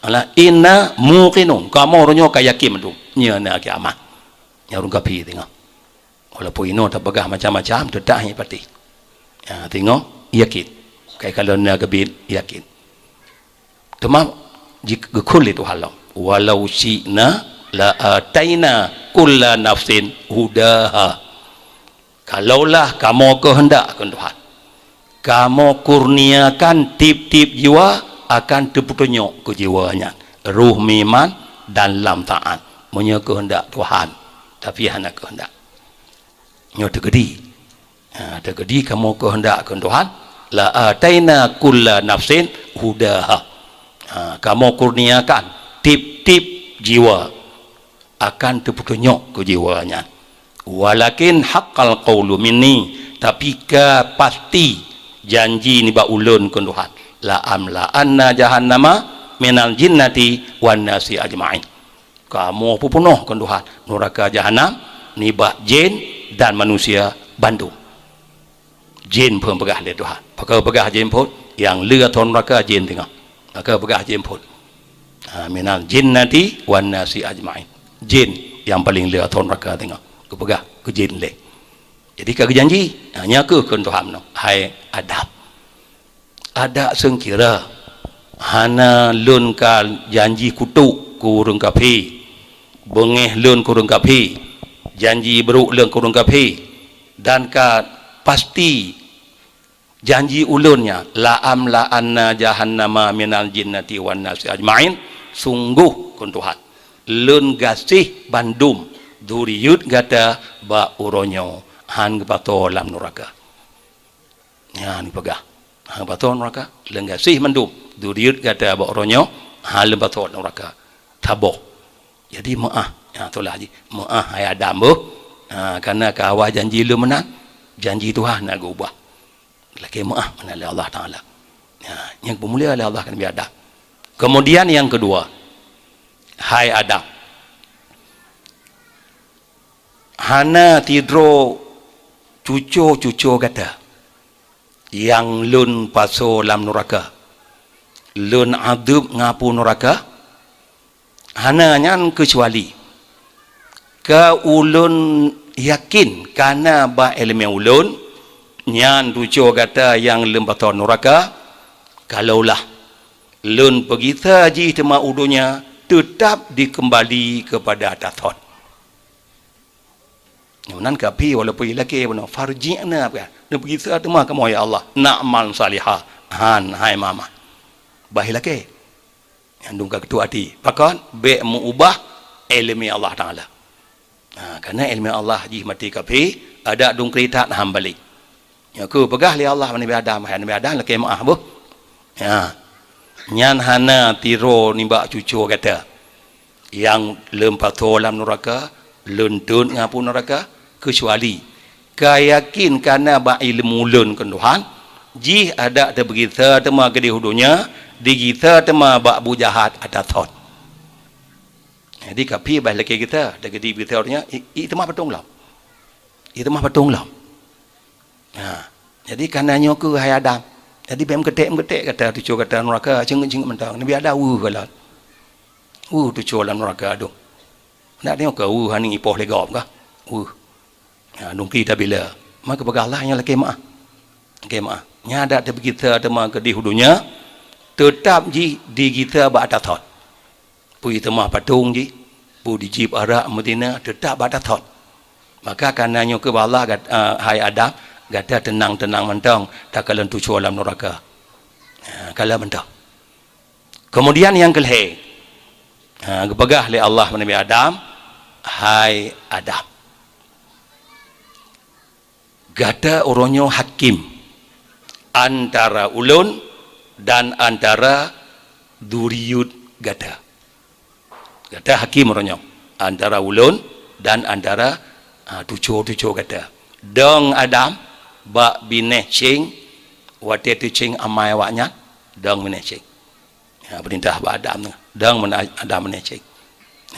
ala inna muqinun." Kamoe uroe nyoe ka yakin mandum, nyoe na kiamat. Nyang ureuëng kafé singoh. Walaupun inoe tapeugah macam-macam, teutap hana patéh. Ya, singoh yakin. Kai kalon na keubiet yakin. Teuma ji-, geukheun lé Tuhan lom, "Walau syi'na la ataina kulla nafsin hudaha." Kalaulah kamoe keuheundak, kheun Tuhan, kamoe kurniakan tieb-tieb jiwa akan teupeutunyok keu jiwa nyan, roh meuiman dan lam taat, meunyoe keuheundak Tuhan, tapi hana keuheundak. Nyoe teukeudi. Ha, teukeudi kamoe keuheundak, kheun Tuhan, "La ataina kulla nafsin hudaha." Ha, kamoe kurniakan tieb-tieb jiwa akan teupeutunyok keu jiwa nyan. "Walakin haqqal qaulu minni," tapi ka pasti janji nibak Ulôn, kheun Tuhan, "la amla'anna jahannama minal jinnati wan nasi ajma'in." Kamoe peupeunoh, kheun Tuhan, nuraka jahanam nibak jén dan manusia bandum. Jén phon peugah lé Tuhan. Pakon peugah jén phon? Nyang le ateueh nuraka jén teungoh. Pakon peugah jén phon? Ha, "Minal jinnati wan nasi ajma'in." Jén nyang paleng le ateueh nuraka teungoh. Geupeugah keu jén lé. Jadi ka geujanji, ha, nyan kheueh kheun Tuhan meunoe, "Hai Adam, adak seungkira hana Lôn ka janji kutok keu ureuëng kafé, beungéh Lôn keu ureuëng kafé, janji brôk Lôn keu ureuëng kafé, dan ka pasti janji Ulôn nyan, 'La amla'anna jahannama minal jinnati wan nasi ajma'in.' Sunggoh," kheun Tuhan, "Lôn gaséh bandum duriyeuet gata bak uroe nyoe, hán geupasoe lam nuraka." Nyan geupeugah, "Hán geupasoe nuraka, Lôn gaséh mandum duriyeuet gata bak uroe nyoe, Ha, lôn pasoe lam nuraka. Saboh. Jadi meu'ah. Ha, tulah jih. Meu'ah hai Adam boh. Ha, karena ka awai janji lôn meunan. Janji Tuhan na geuubah. Lakée meu'ah meunan lé Allah Taala. Ha, nyang peumulia lé Allah keu Nabi Adam. Kemudian yang kedua, hai Adam, hana sidroe cuco-cuco gata nyang lôn pasoe lam nuraka, lôn adeueb ngon apui nuraka, hana nyan keucuali ka ulôn yakin kana bak iéleumé ulôn, nyan cuco gata nyang lôn pasoe nuraka, kalaulah lôn peugisa jih teuma u donya, teutab dikeumbali keupada ata thot. Meunan kaphé walaupun ilakée bunoe, "Farji'na," neupeugisa teuma kamoe, "Ya Allah, na'mal salihah." Han, hai mama. Bah ilakée. Nyang dum ka keutuek até. Pakon? Bék meu-ubah iéleumé Allah Taala. Ha, karena iéleumé Allah jih maté kaphé, adak dum keu that han balek. Nyoe keuh peugah lé Allah bak Nabi Adam, "Hai Nabi Adam, lakée meu'ah boh. Ya. Nyan hana sidroe nibak cuco gata nyang lôn pasoe lam nuraka, lôn teuet ngon apui nuraka, keucuali ka yakin kana bak iéleumé ulôn keu Tuhan, jih adak teupeugisa teuma keudeh u donya, digisa teuma bak bujahat ata thot." Jadi kaphé bah lakée gisa, teukeudi gisa u donya, i, i teuma patong lom. I teuma patong lom. Ha. Jadi kana nyoe keuh hai Adam. Jadi bék meuketek-meuketek gata tuco gata nuraka, ceungeut-ceungeut mantong. Nabi Adam weueh galak. Weueh tuco lam nuraka dum. Nak tengok keu weueh aneuk ipoh lé gob kah? Weueh. Ha, dum kri tabila. Maka peugah Allah nyan lakée meu'ah. Lakée meu'ah. Nyan adak teupeugisa teuma keudeh u donya, teutab jih digisa bak ata thot. Peue teuma patong jih, peue dijib arak meuzina, teutab bak ata thot. Maka kana nyoe keuh bak Allah, gat-, eh, hai Adam, gata teunang-teunang mantong, takalon tuco lam nuraka. Ha, kalon mantong. Kemudian nyang keulhée, ha, geupeugah lé Allah bak Nabi Adam, "Hai Adam, gata uroe nyoe hakim antara ulôn dan antara duriyut gata." Gata hakim uroe nyoe antara ulôn dan antara, ha, tuco-tuco gata. Dong Adam bak binéh céng, watée teucéng amai awaknyan, dong binéh céng. Ha, peurintah bak Adam nyoe. Dong meunan Adam binéh céng.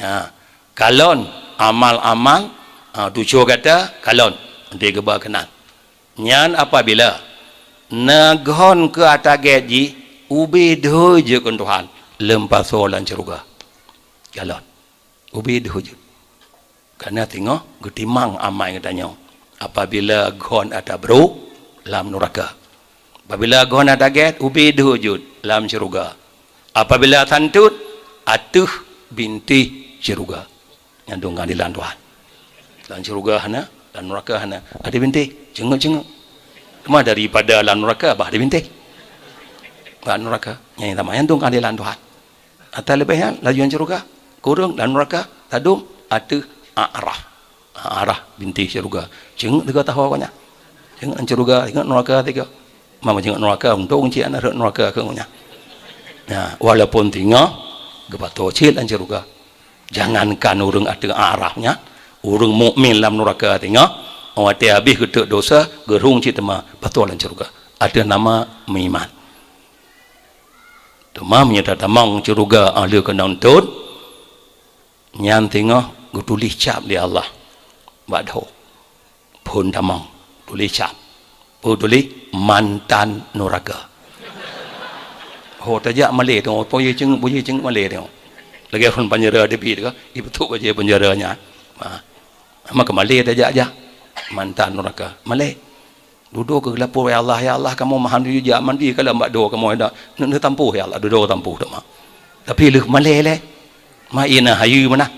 Ha, kalon amal-amal, ha, tuco gata, kalon. Nanti geuba keunan. Nyan apabila na gon keu ata gét jih, ubé deuh jeuet keu Tuhan, lôn pasoe lam syeuruga. Kalon. Ubé deuh jeuet. Karena teungoh geutimang amai geutanyoe. Apabila gon ata brok lam nuraka. Apabila gon ata gét, ubé deuh jeuet lam syeuruga. Apabila santôt, ateueh bintéh syeuruga. Nyan dong keuadilan Tuhan. Lam syeuruga hana, lam nuraka hana. Ada bintéh, ceungeut-ceungeut. Teuma daripada lam nuraka, bah ada bintéh. Lam nuraka, nyan nyang tamah. Nyan dong keuadilan Tuhan. Ata leubeh nyan, laju lam syeuruga. Kureueng lam nuraka, tadong ateueh A'raf. A'raf bintéh syeuruga. Ceungeut teuga taho awaknyan. Ceungeut lam syeuruga, ceungeut nuraka teuga. Mama ceungeut nuraka, untông cit aneuk rot nuraka keu nyan. Nah, walaupun teungoh geupasoe cit lam syeuruga. Jangankan ureuëng ateueh A'raf nyan, ureuëng mukmin lam nuraka teungoh, watée habéh geuteuk dosa, geurhung cit teuma pasoe lam syeuruga. Ateueh nama meuiman. Teuma meunyoe tatamong syeuruga 'oh lheueh keunong thon, nyan teungoh geutuléh cap lé Allah bak dhoe. Phon tamong, tuléh cap. Peue tuléh? Mantan nuraka. Ho tajak malée teungoh, po ye ceungeut, po ye ceungeut malée teungoh. Lagée phon panjara David ka, ipeutrok bajée panjara nyan. Ha. Maka malée tajak-jak. Mantan nuraka. Malée. Dudoe keu geulapor, "Ya Allah, ya Allah, kamoe meuhan jijak mandi ka lam bak doe kamoe dak. Neu-, neutampoh, ya Allah, dudoe tampoh teuma." Tapi lheueh malée lé, ma ié na hayeue meunan.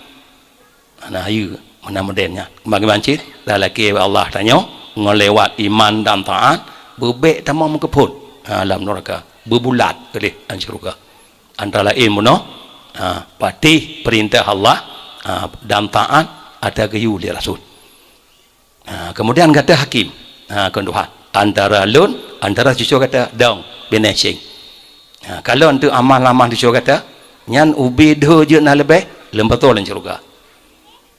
Hana hayeue meunan model nyan. Bagaimana cit? Lalakée Allah tanyoe ngon lewat iman dan taat, beubek tamong meukeupot, ha, lam nuraka, beubulat keudeh lam syeuruga. Antara laén bunoe, ha, patéh peurintah Allah, ha, dan taat ata geuyue lé Rasul. Ha, kemudian gata hakim, ha, keu Tuhan. Antara lôn, antara cuco gata, dong, binéh céng. Ha, kalon teuk amal-amal cuco gata, Nyan ubé deuh jeuet na leubeh, leumpasoe lam syeuruga.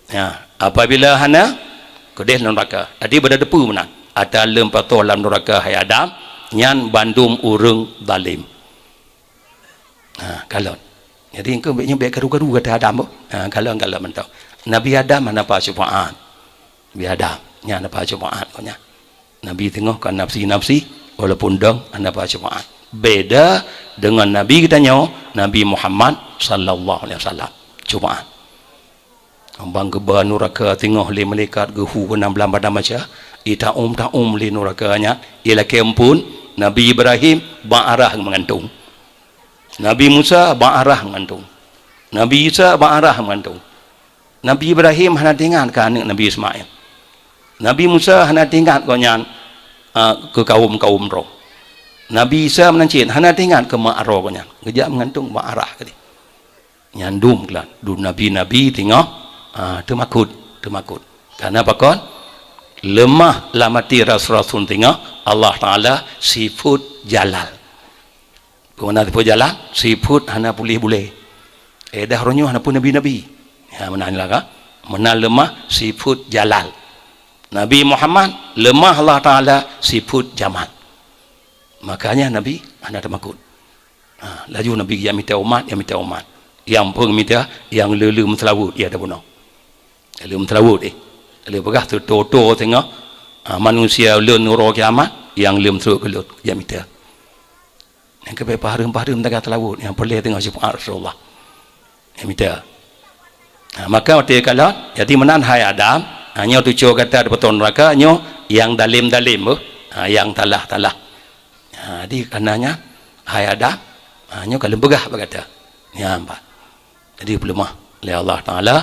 Ya, apabila hana, keudeh lam nuraka. Jadi beda teupeu meunan. Ata leumpasoe lam nuraka hai Adam, nyan bandum ureuëng zalim. Ha, kalon. Jadi engkau bèk nyoe bèk karu-karu gata Adam boh. Ha, kalon-kalon mantong. Nabi Adam hana pasyufaat. Nabi Adam, nyan hana pasyufaat kok nyan. Nabi teungoh ka nafsi-nafsi, walaupun dong hana pasyufaat. Beda dengan Nabi geutanyoe, Nabi Muhammad sallallahu alaihi wasallam. Syufaat. Bang geuba nuraka teungoh lé malaikat geuhu keunong blam padam maca, itaum-taum lé nuraka nyan, ilakée amphon, Nabi Ibrahim bak arah meugantung. Nabi Musa bak arah meugantung. Nabi Isa bak arah meugantung. Nabi Ibrahim hana teuingat keu aneuëk Nabi Ismail. Nabi Musa hana teuingat gobnyan, a, keu kawöm-kawöm droe. Nabi Isa meunan cit hana teuingat keu mak droe gobnyan. Geujak meugantung bak arah keudeh. Nyan dum keulan, dum nabi-nabi teungoh, ah, teumakot, teumakot. Karena pakon? Leumah lam até rasul-rasul teungoh Allah Taala sifeuet jalal. Peue makna sifeuet jalal? Sifeuet hana puléh bulée. Eh, dah roh nyoe hana peue nabi-nabi. Ya, meunan lah ka. Meunan leumah sifeuet jalal. Nabi Muhammad leumah Allah Taala sifeuet jamal. Makanya Nabi hana teumakot. Ha, laju Nabi geujak mita umat, geujak mita umat. Nyang peue mita, nyang le-le meuseulaweuet, ya, tabunoe. Le meuseulaweuet, eh. Le peugah teutoe-toe teungoh, ha, manusia lôn uroe kiamat, nyang le meuseulaweuet keu lôn, geujak mita. Nyang keubiet pahareuem-pahareuem taga seulaweuet, nyang peureulée teungoh sifeuet Rasulullah. Geujak mita. Ha, maka watée kalon, jadi meunan hai Adam, ha, nyoe tucoe gata di peutoe nuraka, nyoe nyang dalem-dalem beuh, ha, nyang talah-talah. Ha, jadi kana nyan, hai Adam, ha, nyoe ka lôn peugah bak gata. Nyan pat. Jadi peuleumah lé Allah Taala,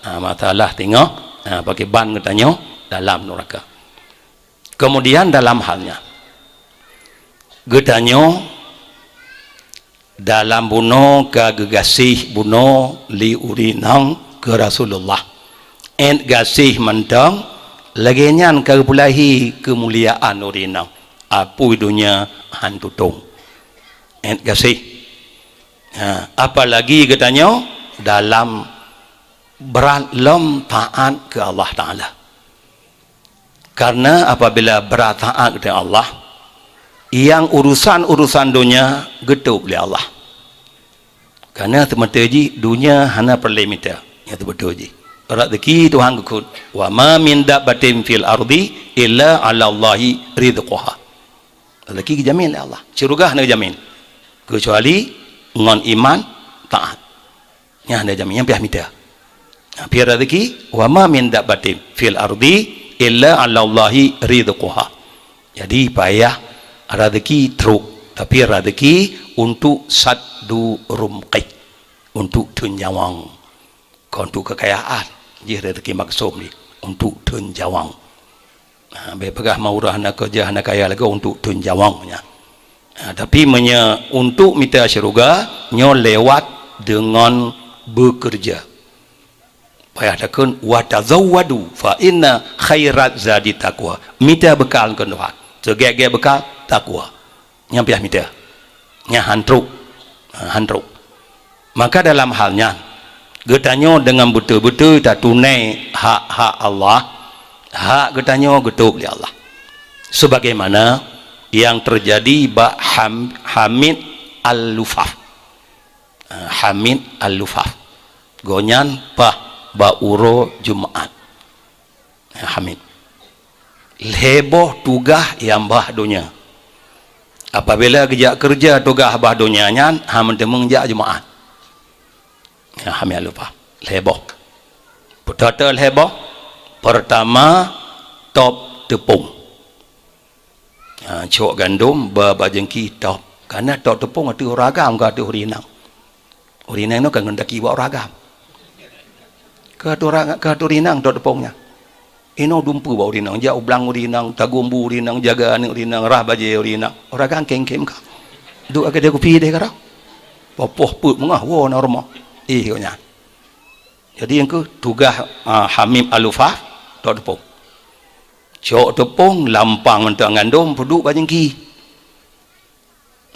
ha, masalah teungoh, ha, pakriban geutanyoe dalam nuraka. Kemudian dalam hal nyan, geutanyoe dalam bunoe ka geugaséh bunoe lé ureuëng inong keu Rasulullah. Ét gaséh mantong, lagée nyan ka geupeulahé keumuliaan ureuëng inong. Apui donya han tutong. Ét gaséh. Ha, apalagi geutanyoe dalam brat lom taát keu Allah Taala. Karena apabila brat taát keu Allah, nyang urusan-urusan donya geutôb lé Allah. Karena seumeuteuh jih donya hana peureulée mita, nyang seubeuteuh jih. Rezeki Tuhan geukheun, "Wa ma min dabbatin fil ardi illa 'alallahi rizquha." Rezeki geujamin lé Allah. Syeuruga hana geujamin. Keucuali ngon iman, taát. Nyan hana jamin, nyan piah mita. Nah, piah rezeki, "Wa ma min dabbatin fil ardi illa 'alallahi rizquha." Jadi payah rezeki trok, tapi rezeki untuk saddu rumqi, untuk theun nyawöng. Kon untuk kekayaan, jih rezeki maksum jih, untuk theun nyawöng. Ha, bèk peugah meu'ah na keureuja, na kaya lagèe untuk theun nyawöng nyan. Ha, tapi meunyoe untuk mita syeuruga, nyoe lewat deungon beukeureuja. Payah takheun, "Wa tazawwadu fa inna khairaz zadi taqwa." Mita beukal keu Tuhan. Sigét-gét beukal taqwa. Nyang piah mita. Nyang han trok. Ha, han trok. Maka dalam hal nyan, geutanyoe deungon beutôi-beutôi tatunai hak-hak Allah, hak geutanyoe geutôb lé Allah. Sebagaimana nyang teujadi bak Ham-, Hamid Al-Lufaf. Ha, Hamid Al-Lufaf. Gobnyan paih bak uroe Jumat. Hamid. Lhèe boh tugaih nyang bah donya. Apabila geujak keureuja tugaih bah donya nyan, han meuteumèe jak Jumaat. Ya, Hamid lupa. Lhèe boh. Peue teuh lhèe boh? Peurtama, top teupông. Ha, cok gandom, ba, ba jeungki top. Karena top teupông ateueh ureueng agam, ka ateueh ureueng inong. Ureueng inong nyoe ka ngon daki bak ureueng agam. Ka ateueh ureueng, ka ateueh ureueng inong top teupông nyan. Inoe dumpeue bak ureueng inong, jak u blang ureueng inong, tagumbu ureueng inong, jaga aneuk ureueng inong, rah bajèe ureueng inong. Ureueng agam kém-kém ka. Duek agak dia kupi deh ka rah. Poh-poh peuet meungoh, woe na rumoh. Eh, kok nyan. Jadi, nyang keuh tugaih, ah, Hamim Al-Lufaf, top teupông. Cok teupông, lampang mantong gandom, peuduek bak jeungki.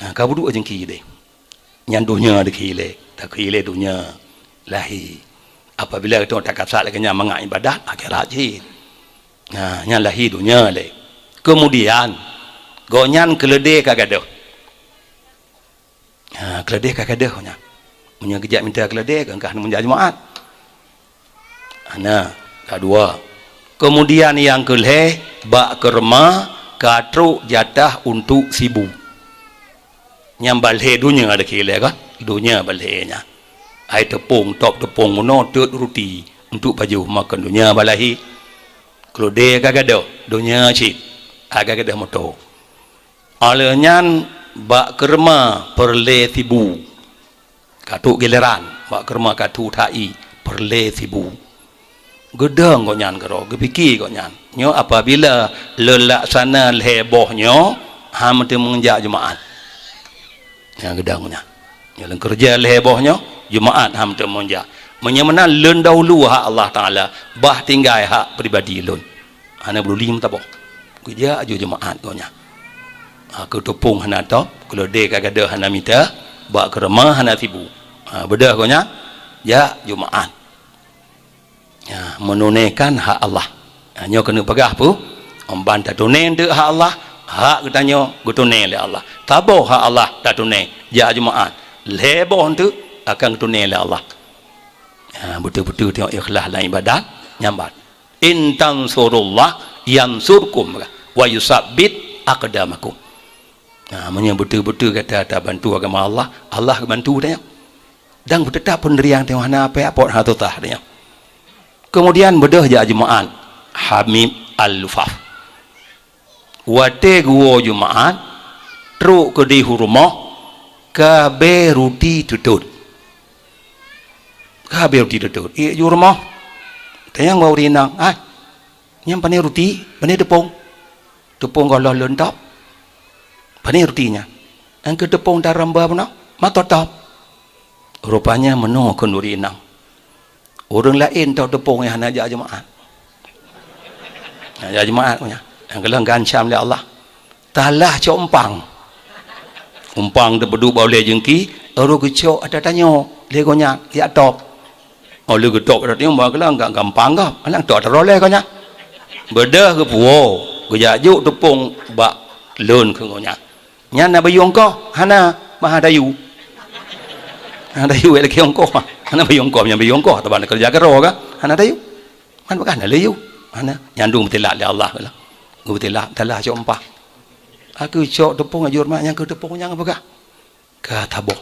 Nah, ka peuduek bak jeungki deh. Nyan donya dikhi lé, takhi lé donya lahé. Apabila geutanyoe takasat lagée nyan mangat ibadat, akhirat cit. Nah, nyan lahé donya lé. Kemudian, gobnyan keuleudée ka gadôh. Ha, keuleudée ka gadôh nyan. Meunyoe geujak mita keuleudée, ka, ka meunjak Jumaat. Hana, ka dua. Kemudian nyang keu lhée, bak keureuma ka trok jatah untuk sibu. Nyang bak lhée donya dikhi lé kan? Donya bak lhée nyan. Hai teupông, top teupông meunoe teut ruti untuk pajoh makon donya bak lahé. Keuleudée ka gadôh, donya cit. Ka gadôh moto. Óh lheueh nyan bak keureuma peureulée sibu. Ka trok gileran, bak keureuma ka trok that ié peureulée sibu. Geudong gobnyan keudroe, geupike gobnyan. Nyoe apabila lôn laksana lhée boh nyoe, han meuteumé jak Jumaat. Nyang geudong nyan. Nyoe lôn keureuja lhée boh nyoe, Jumaat han meuteumé jak. Meunyoe meunan lôn dahulu hak Allah Taala, bah tinggai hak pribadi lôn. Hana beuduli meutabong. Geujak aju Jumaat gobnyan. Ha, keu teupông hana top, keuleudée ka gadôh hana mita, bak keureuma hana sibu. Ha, beudôh gobnyan, jak Jumaat. Ha, meununaikan hak Allah. Ha, nyoe keuneuk peugah peue? Óh ban tatuné eunteuk hak Allah, hak geutanyoe geutuné lé Allah. Saboh hak Allah tatuné, jak Jumaat. Lhée boh eunteuk akan geutuné lé Allah. Ha, beutôi-beutôi tanyoe ikhlas lam ibadat, nyan ban. "In tansurullah yansurkum wa yusabbit aqdamakum." Nah, meunyoe beutôi-beutôi gata tabantu agama Allah, Allah geubantu tanyoe. Dan beuteutap peundirian tanyoe hana payah pot hana tutah tanyoe. Kemudian beudôh jak Jumaat, Hamim Al-Lufaf. Watée geuwoe Jumaat, trok keudeh u rumoh, ka bé ruti teutot. Ka bé ruti teutot. Ié ju rumoh. Tanyong bak ureueng inong, "Ai, nyan pane ruti, pane teupông?" "Teupông goh lom lôn top." "Pane ruti nyan?" "Nyang keu teupông taramba bunoe, ma top-top." Rupanya meunoe kheun ureueng inong. Ureueng laén top teupông nyang hana jak Jumaat. Hana jak Jumaat nyan. Nyang keulheueh geuancam lé Allah. Talah cok umpang. Umpang teupeuduek bak ulée jeungki, ureueng geucok ata tanyoe lé gobnyan, jak top. Oh, lé geutop ata tanyoe, bak keulheueh ga-, gampang gob. Alang top ata droe lé gobnyan. Beudôh geupuwoe, geujak jok teupông bak lôn keu gobnyan. Nyan na bayeue ongkoh? Hana, meuhadayue. Hana dayue lakée ongkoh. Hana bayeue ongkoh, nyan bayeue ongkoh, teuma na keureuja keudroe ka? Hana dayue. Man peugah na dayue. Hana, nyan dum teulat lé Allah lah. Geutilak, talah cok umpang. Aku cok teupông ajur mak nyang keu teupông nyang peugah. Ka taboh.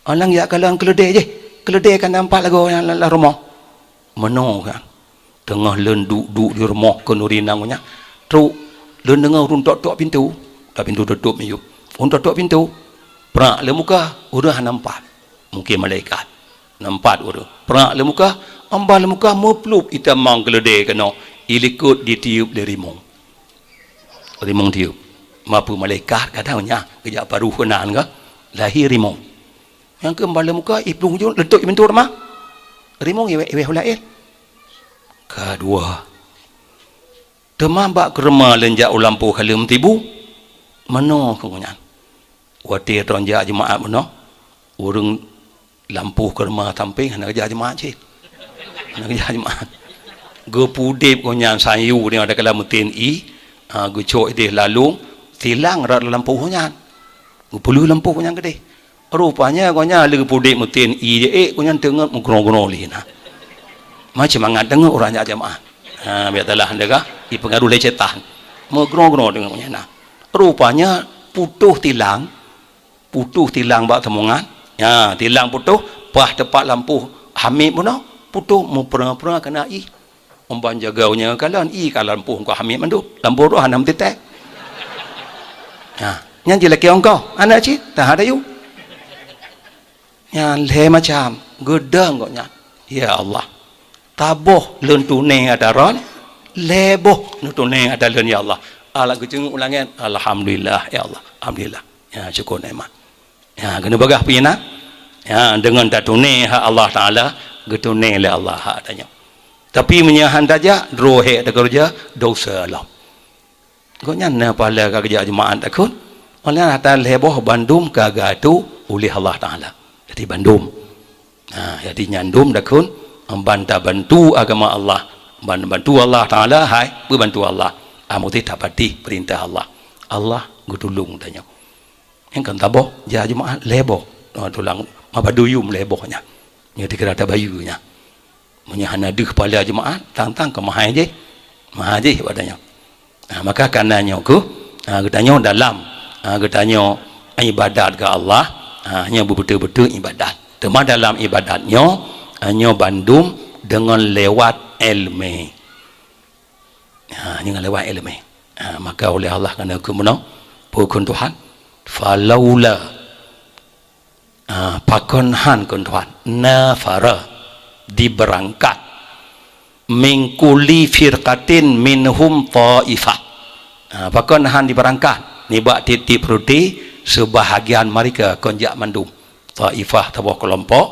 Alang jak kalon keuleudée jih. Keuleudée ka nampak lagoe nyang lam, lam rumoh. Meunoe kan. Teungoh lôn duek-duek di rumoh keu nuri nang nyan. Trok, lôn deungoe ureueng tok-tok pintoe. Ka pintoe teutup miyueb. Ureueng tok-tok pintoe. Prak lé muka, ureueng hana meupat. Mungken malaikat. Hana meupat ureueng. Prak lé muka, amba lé muka meuplup itamong keuleudée keunoe. Ilikot ditiup lé rimong. Rimong tiup. Mapeue malaikat kadang nyan geujak paruh keunan ka. Lahé rimong. Nyang keu amba lé muka, iplueng jeuet, leutôt pintoe teuma. Rimong iwéh, iwéh u laén. Ka dua. Teuma bak keureuma lôn jak u lampôh ka lheueh meutibu, meunoe keu nyan. Watée tron jak Jumaat meunoe, ureueng lampôh keureuma sampéng hana geujak Jumaat cit. Hana geujak Jumaat. Geupudeb gobnyan sayue nyoe ada kala meuteun ié, ha, geucok ideh lalong, silang rot lampôh nyan. Geupeulheueh lampôh nyan keudeh. Rupanya gobnyan lé geupudeb meuteun ié jeuet, gobnyan teungeut meugroe-groe lé na. Macam mangat teungeut ureueng jak Jumaat. Ha, biasalah deungoe, ipeungaruh lé syaitan. Meugroe-groe teungeut nyan na. Rupanya putôh tilang, putôh tilang bak seumungan. Ya, tilang putôh, paih teupat lampôh hamét bunoe, putôh meupeurang-peurang keunan ié. Óh ban jaga nyoe kalon ié ka lampôh ongkoh hamét mandum. Lampôh roh hana meuteutek. Ha, nyan jilakée ongkoh, hana cit, tahan dayue. Nyan lhée macam, geudong gobnyan. Ya Allah, taboh lôn tuné ata droen, lhée boh neutuné ata lôn ya Allah. Alah geuceungeuk u langét, alhamdulillah ya Allah, alhamdulillah. Ya, syukur nikmat. Ya, keuneuk peugah peue na? Ya, deungon tatuné hak Allah Taala, geutuné lé Allah hak tanyoe. Tapi meunyoe han tajak, droe hék takeureuja, dosa lom. Gobnyan na pahala ka geujak Jumaat takheun. Oleh ata lhèe boh bandum ka geuatô uléh Allah Taala. Jadi bandum. Ha, jadi nyan dum dakun ban tabantu agama Allah, ban bantu Allah Taala, hai beubantu Allah. Ah, meusti tapatéh peurintah Allah. Allah geutulông tanyoe. Nyang kan taboh, ja Jumaat lhèe boh. Oh, tulang mabaduyum lhèe boh nyan. Nyoe dikira tabayeue nyan. Meunyoe hana deuh pahala Jumaat, tang-tang keu mahai jih. Mahai jih bak tanyoe. Ha, maka kana nyoe keuh, ha, geutanyoe dalam, ha, geutanyoe ibadat keu Allah, ha, nyoe beubeutôi-beutôi ibadat. Teuma dalam ibadat nyoe, ha, nyoe bandum deungon lewat iéleumé. Ha, nyoe lewat iéleumé. Ha, maka uléh Allah kana keuh meunoe, peue kheun Tuhan, "Falaula." Ah, pakon han kheun Tuhan, nafara, dibeurangkat, min kulli firqatin minhum taifah. Ah, pakon han dibeurangkat nibak tieb-tieb peureute, seubahagian meureka kon jak mandum, taifah saboh keulompok,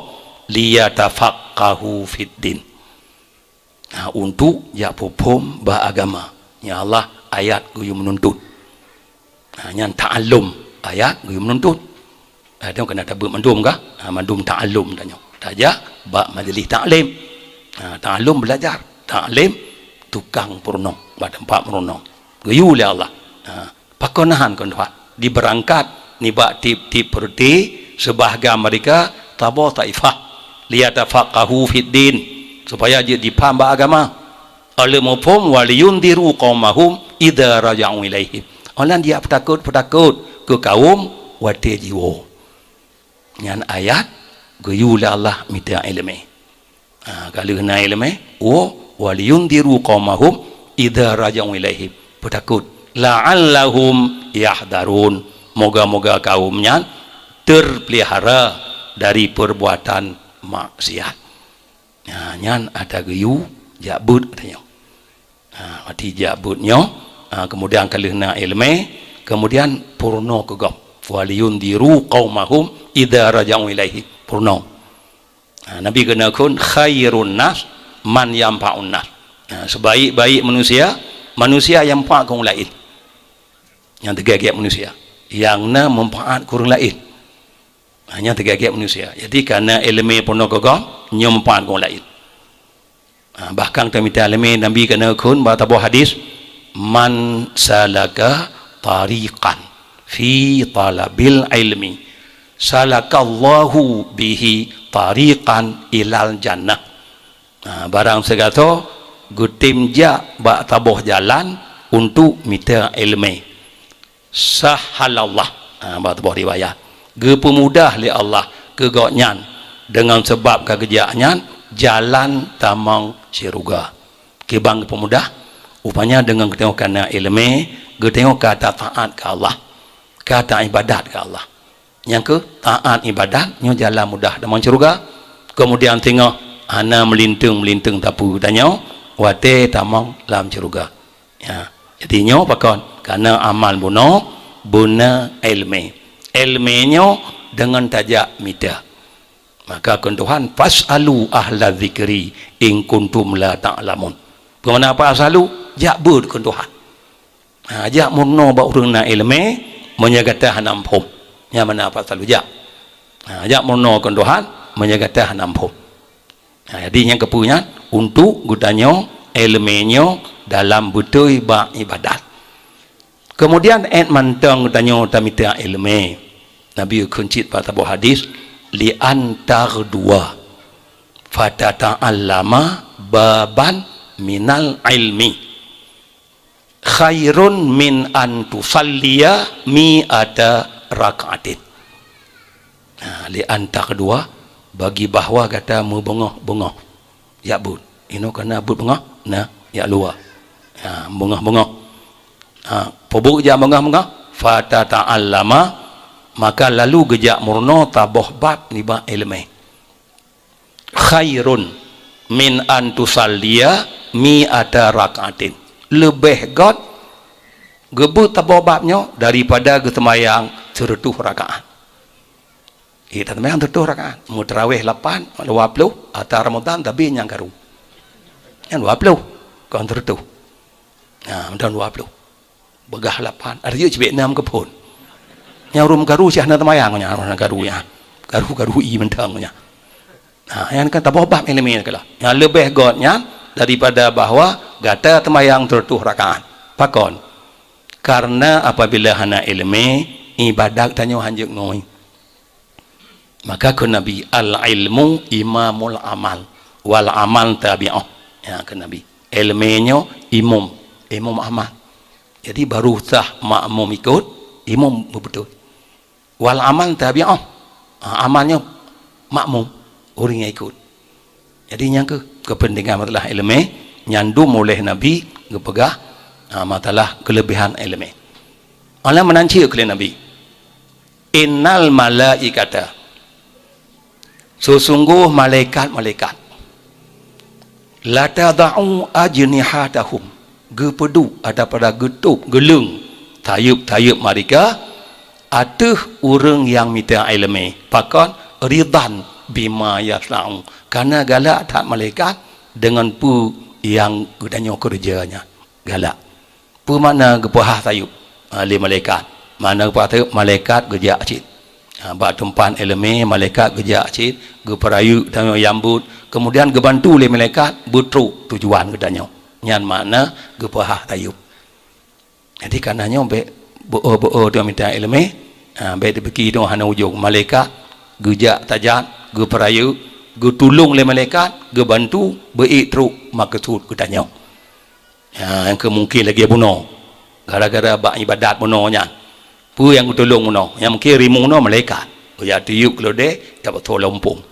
liyatafaqqahu fid din. Ha, untuk jak peuphom bak agama. Ya Allah, ayat geuyue meununtut. Ha, nyan ta'allum, ayat geuyue meununtut. Ha, nyoe keuneuk tabeuet mandum kah? Ha, mandum ta'allum tanyoe. Tajak bak majlis taklim. Ha, ta'allum belajar, taklim tukang peurunoe, bak teumpat peurunoe. Geuyue lé Allah. Ha, Pakon han kheun Tuhan, dibeurangkat nibak tieb-tieb peureute, seubahagian meureka saboh taifah, liyatafaqqahu fid din, supaya jeuet jipaham bak agama. Óh lheueh muphom, wa liyundziru qaumahum idza raja'u ilaihim. Óh lheueh jak peutakot-peutakot keu kawöm watée jiwoe. Nyan ayat geuyue lé Allah mita iéleumé. Ha, ka lheueh na iéleumé, woe, "Wa liyundziru qaumahum idza raja'u ilaihim." Peutakot, "La'allahum yahdzarun." Moga-moga kawöm nyan teupeulihara dari peurbuatan maksiat. Ha, nyan ata geuyue jak beuet tanyoe. Ha, watée jak beuet nyoe, ha, keumudian ka lheueh na iéleumé, keumudian peurunoe keu gob. "Wa liyundziru qaumahum idza raja'u ilaihim." Peurunoe. Ha, Nabi keuneuk kheun, "Khairun nas man yanfa'un nas." Ha, sebaik-baik manusia, manusia nyang manfaat keu ureuëng laén. Nyang teugét-gét manusia, nyang na manfaat keu ureuëng laén. Ha, nyang teugét-gét manusia. Jadi, kana iéleumé peurunoe keu gob, nyoe manfaat keu ureuëng laén. Ha, bahkan teumita iéleumé Nabi keuneuk kheun bak saboh hadis, "Man salaka tariqan fi talabil ilmi, salakallahu bihi tariqan ilal jannah." Ha, barang sigasoe geutem jak bak saboh jalan untuk mita iéleumé, sahhalallah, ha, bak saboh riwayat, geupeumudah lé Allah keu gobnyan deungon sabab ka geujak nyan jalan tamong syeuruga. Kiban geupeumudah, rupanya deungon geutanyoe kana iéleumé, geutanyoe ka tataát keu Allah, ka taibadat keu Allah. Nyang keuh taát ibadat nyoe jalan mudah tamong syeuruga. Keumudian singoh hana meulinteung-meulinteung sapeue tanyoe watée tamong lam syeuruga. Ya. Jadi nyoe pakon? Kana amal bunoe beuna iéleumé. Iéleumé nyoe deungon tajak mita. Maka kheun Tuhan, "Fas'alu ahla dzikri in kuntum la ta'lamun." Peue makna fas'alu? Jak beuet kheun Tuhan. Ha, jak meurunoe bak ureuëng na iéleumé, meunyoe gata hana muphom. Nyan makna fas'alu, jak. Ha, jak meurunoe kheun Tuhan, meunyoe gata hana muphom. Ha, jadi nyang keupeue nyan, untuk geutanyoe iéleumé nyoe dalam beutôi bak ibadat. Keumudian, 'et mantong geutanyoe tamita iéleumé, Nabi kheun cit bak saboh hadis, "Li an taghduwa fatata'allama baban minal ilmi." Khairun min an tusalliya mi'ata raka'atin. Nah, li an taghduwa, bagi bahwa gata meubeungoh-beungoh. Jak beuet. Inoe kana beuet beungoh, na, jak luwa. Ha, beungoh-beungoh. Ha, peue buet jak beungoh-beungoh? Fatata'allama, maka lalu geujak meurunoe saboh bab nibak iéleumé. Khairun min an tusalliya mi'ata raka'atin. Leubeh göt geubeuet saboh bab nyoe daripada geuseumayang seureutôh rakaat. Iya, taseumayang seureutôh rakaat. Meutarawéh lapan, dua ploh, ata Ramadan, tapi nyang karu. Nyang dua ploh, kon seureutôh. Nah, mantong dua ploh. Peugah lapan, artinya cubit enam keu phon. Nyang ureuëng karu cit hana teumayang nyan, ureuëng karu nyan. Karu-karu ie mantong nyan. Nah, nyan kan taboh bab iéleumé keula. Nyang leubeh göt nyan daripada bahwa gata teumayang teureutôh rakaat. Pakon? Karena apabila hana iéleumé, ibadat tanyoe hanjeuet ngui. Maka kheun Nabi, "Al-ilmu imamul amal, wal amal tabi'ah." Ya, kheun Nabi. Iéleumé nyoe imum, imum amal. Jadi baru sah makmum ikut, imum beubeutôi. Wal amal tabi'ah. Ha, amal nyoe makmum, ureuëng nyang ikut. Jadi nyang keuh keupeuntengan masalah iéleumé nyang dum uleh Nabi geupeugah, ha, masalah keuleubehan iéleumé. Alah meunan cit keu lé Nabi, "Innal malaikata, sesungguh malaikat-malaikat, latada'u ajnihatahum, geupeuduek atawa geutôb, geuleueng sayeup-sayeup meurika ateueh ureuëng nyang mita iéleumé, pakon, ridhan bima yasna'u, kareuna galak that malaikat deungon peue nyang geutanyoe keureuja nyan, galak." Peue makna geupeuhah sayeup, ha, lé malaikat? Makna geupeuhah sayeup, malaikat geujak cit. Ha, bak teumpat iéleumé, malaikat geujak cit, geupeurayeuk tanyoe nyambot, keumudian geubantu lé malaikat beutrok tujuan geutanyoe. Nyan makna geupeuhah sayeup. Jadi, kareuna nyoe bék beu-o-beu-o tanyoe mita iéleumé, ha, bék teupike tanyoe hana ujong. Malaikat geujak tajak, geupeurayeuk, geutulông lé malaikat, geubantu, beu-ék trok meukeusut geutanyoe. Ha, nyang keu mungken lagée bunoe. Gara-gara bak ibadat bunoe nyan. Peue nyang geutulông bunoe? Nyang mungken rimueng bunoe malaikat. Geujak tiyueb keulodée, jak beusoe lam umpung.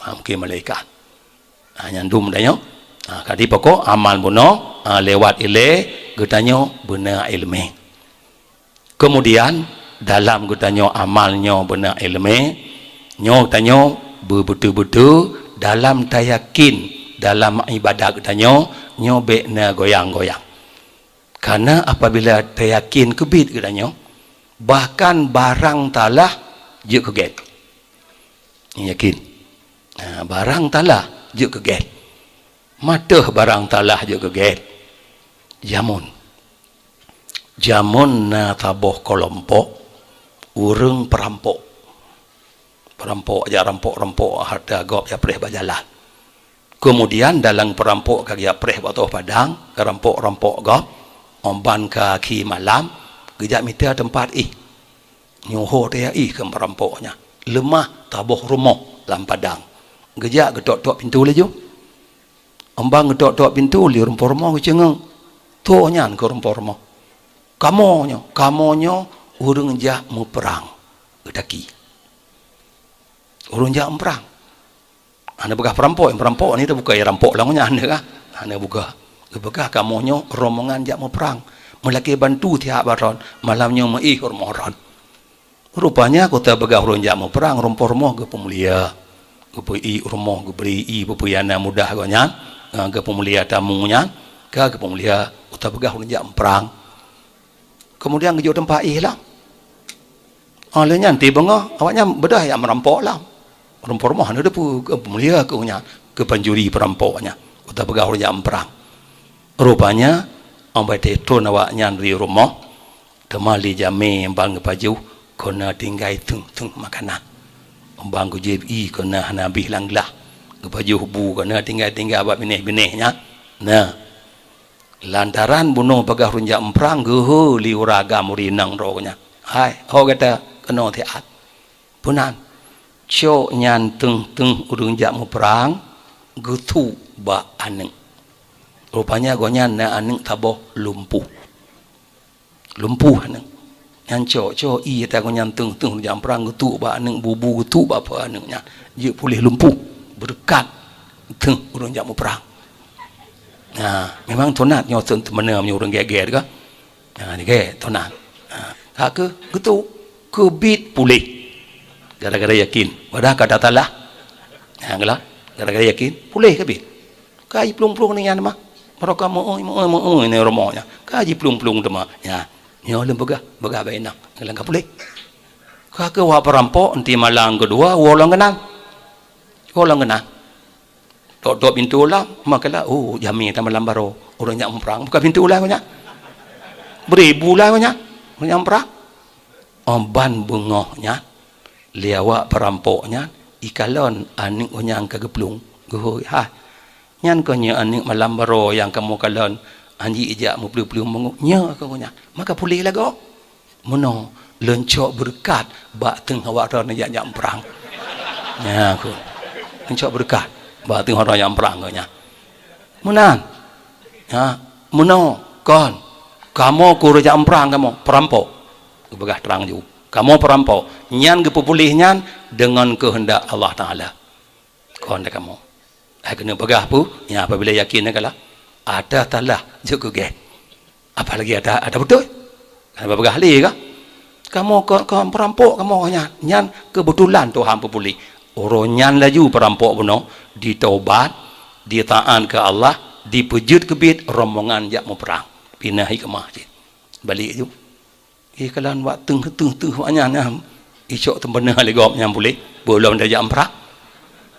Ha, mungken malaikat. Ha, nyan dum tanyoe. Ha, jadi pokok amal bunoe, ha, lewat ilée geutanyoe beuna iéleumé. Keumudian, dalam geutanyoe amal nyoe beuna iéleumé, nyoe tanyoe beubeutôi-beutôi dalam tayakin dalam ibadat geutanyoe, nyoe bék na goyang-goyang. Kareuna apabila tayakin keubiet geutanyoe, bahkan barang salah jeuet keu gét. Yakin. Ha, barang salah jeuet keu gét. Matéh barang salah jeuet keu gét. Jameun. Jameun na saboh keulompok ureuëng peurampok. Peurampok jak rampok-rampok hareuta gob jak preh bak jalan. Keumudian dalam peurampok ka geujak preh bak toh padang, rampok-rampok gob, 'oh ban ka akhé malam, geujak mita teumpat éh. Nyoe ho teuka éh keu peurampok nyan. Leumah saboh rumoh lam padang. Geujak geutok-tok pintoe laju. 'Oh ban geutok-tok pintoe lé rumpok rumoh geuceungeung. Toh nyan keu rumpok rumoh. "Kamoe nyoe, kamoe nyoe ureuëng jak muprang." Geutaki. Ureuëng jak muprang. Hana peugah peurampok, peurampok ni teubuka ya rampok lam nyan, hana kan? Hana buka. Geupeugah, "Kamoe nyoe rombongan jak muprang. Meulakée bantu siat bak droen, malam nyoe meuéh u rumoh droen." Rupanya, kuta peugah ureuëng jak muprang, rumpok rumoh geupeumulia. Geupeu-ék u rumoh, geubri ie, peue-peue nyang na mudah gobnyan, ha, geupeumulia tamu nyan, ka geupeumulia, kuta peugah ureuëng jak muprang. Keumudian geujok teumpat éh lam. Oh, lheueh nyan, ti beungoh, awaknyan beudôh jak meurampok lam. Rumpok rumoh hana teupeue, geupeumulia keu nyan, geupancuri peurampok nyan. Kuta peugah ureuëng jak muprang. Rupanya, 'oh ban teutrôn awaknyan di rumoh, teuma lé jamé ban geupajoh, kona tinggai teueng-teueng makanan. 'Oh ban geujieb ie kona hana habéh lam glah. Geupajoh bu kona tinggai-tinggai bak binéh-binéh nyan. Nah, lantaran bunoe peugah ureuëng jak muprang, geuhôi lé ureuëng agam ureuëng inong droe nyan. "Hai, ho gata keunoe siat." "Peue nan?" "Cok nyan teueng-teueng ureuëng jak muprang, geutuek bak aneuëk. Rupanya gobnyan na aneuëk saboh lumpuh." Lumpuh aneuëk. Nyan cok, cok ie ata gobnyan teueng-teueng ureuëng jak muprang geutuek bak aneuëk, bu-bu geutuek bak peue aneuëk nyan. Jeuet puléh lumpuh. Beureukat teueng ureuëng jak muprang. Nah, memang sunat nyoe, sunat meunan meunyoe ureuëng gét-gét ka. Nah, gét, sunat. Nah, ka keuh geutuek, keubiet puléh. Gara-gara yakin. Padahai ka tasalah. Nah, geulah. Gara-gara yakin, puléh keubiet. Ka jiplueng-plueng nyan mah. Meureuka meu'ui, meu'ui, meu'ui nyan rumoh nyan. Ka jiplueng-plueng teuma. Nyan, nyoe lôn peugah, peugah bak inong. Ngilang ka puléh. Ka keuh wak peurampok, nti malam keudua, woe lom keunan. Woe lom keunan. Tok-tok pintoe lom, makala, oh, jamé ta malam baroe. Ureuëng jak muprang, buka pintoe lom nyan. Bri bu lom nyan. Ureuëng jak muprang. Óh ban beungoh nyan, lé awak peurampok nyan ikalon aneuëk geuh nyang ka geuplueng. Geuhôi, "Hai, nyan kon nyoe aneuëk malam baroe nyang kamoe kalon, han jijak meupeuleueng-peuleueng meungoh?" "Nyoe," kheun geuh nyan. "Maka puléh lagoe." "Meunoe, lôn cok beureukat bak teungoh awak droeneuh jak-jak muprang." Nyan kheun. "Lôn cok beureukat bak teungoh droeneuh jak muprang," kheun geuh nyan. Meunan. Ha, meunoe, kon. Kamoe keu ureuëng jak muprang kamoe, peurampok. Geupeugah trang ju. Kamoe peurampok. Nyan geupeupuléh nyan deungon keuheundak Allah Taala. Kon dak kamoe. Hai keuneuk peugah peue? Nyan apabila yakin nyan kalah. Ada talah jeuet keu gét. Apalagi ada, ada beutôi. Kan peugah lé kah? Kamoe kon, kon peurampok kamoe nyan. Nyan keubeutulan Tuhan peupuléh. Uroe nyan laju peurampok bunoe ditaubat, ditaát keu Allah, dipeujeuet keubiet rombongan jak muprang. Pinah hikmah cit. Balik ju. Eh, kalon wak teuh-teuh-teuh awak nyan, nyan. Icok teumbeuneuh lé gob nyan puléh, beugohlom tajak muprang.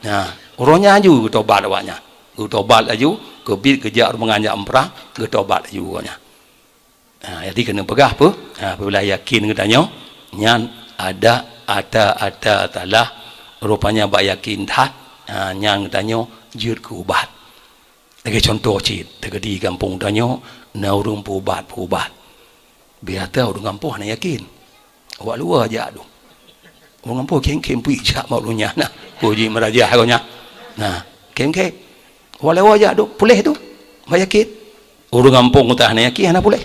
Nah, uroe nyan laju geutobat awak nyan. Geutobat laju, keubiet geujak rombongan jak muprang, geutobat laju awak nyan. Ha, jadi keuneuk peugah peue? Ha, apabila yakin geutanyoe, nyan ada ata-ata talah, rupanya bak yakin that, ha, nyan geutanyoe jeuet keu ubat. Lagée cuntoh cit, teugedi gampông tanyoe na ureuëng peuubat-peuubat. Biasa ureuëng gampông hana yakin. Awak luwa jak dum. Ureuëng gampông khém-khém pih jak bak ureuëng nyan na. Ko jih meurajah ko nyan. Nah, khém-khém. Awak luwa jak dum, puléh dum. Awak yakin. Ureuëng gampông untah hana yakin, hana puléh.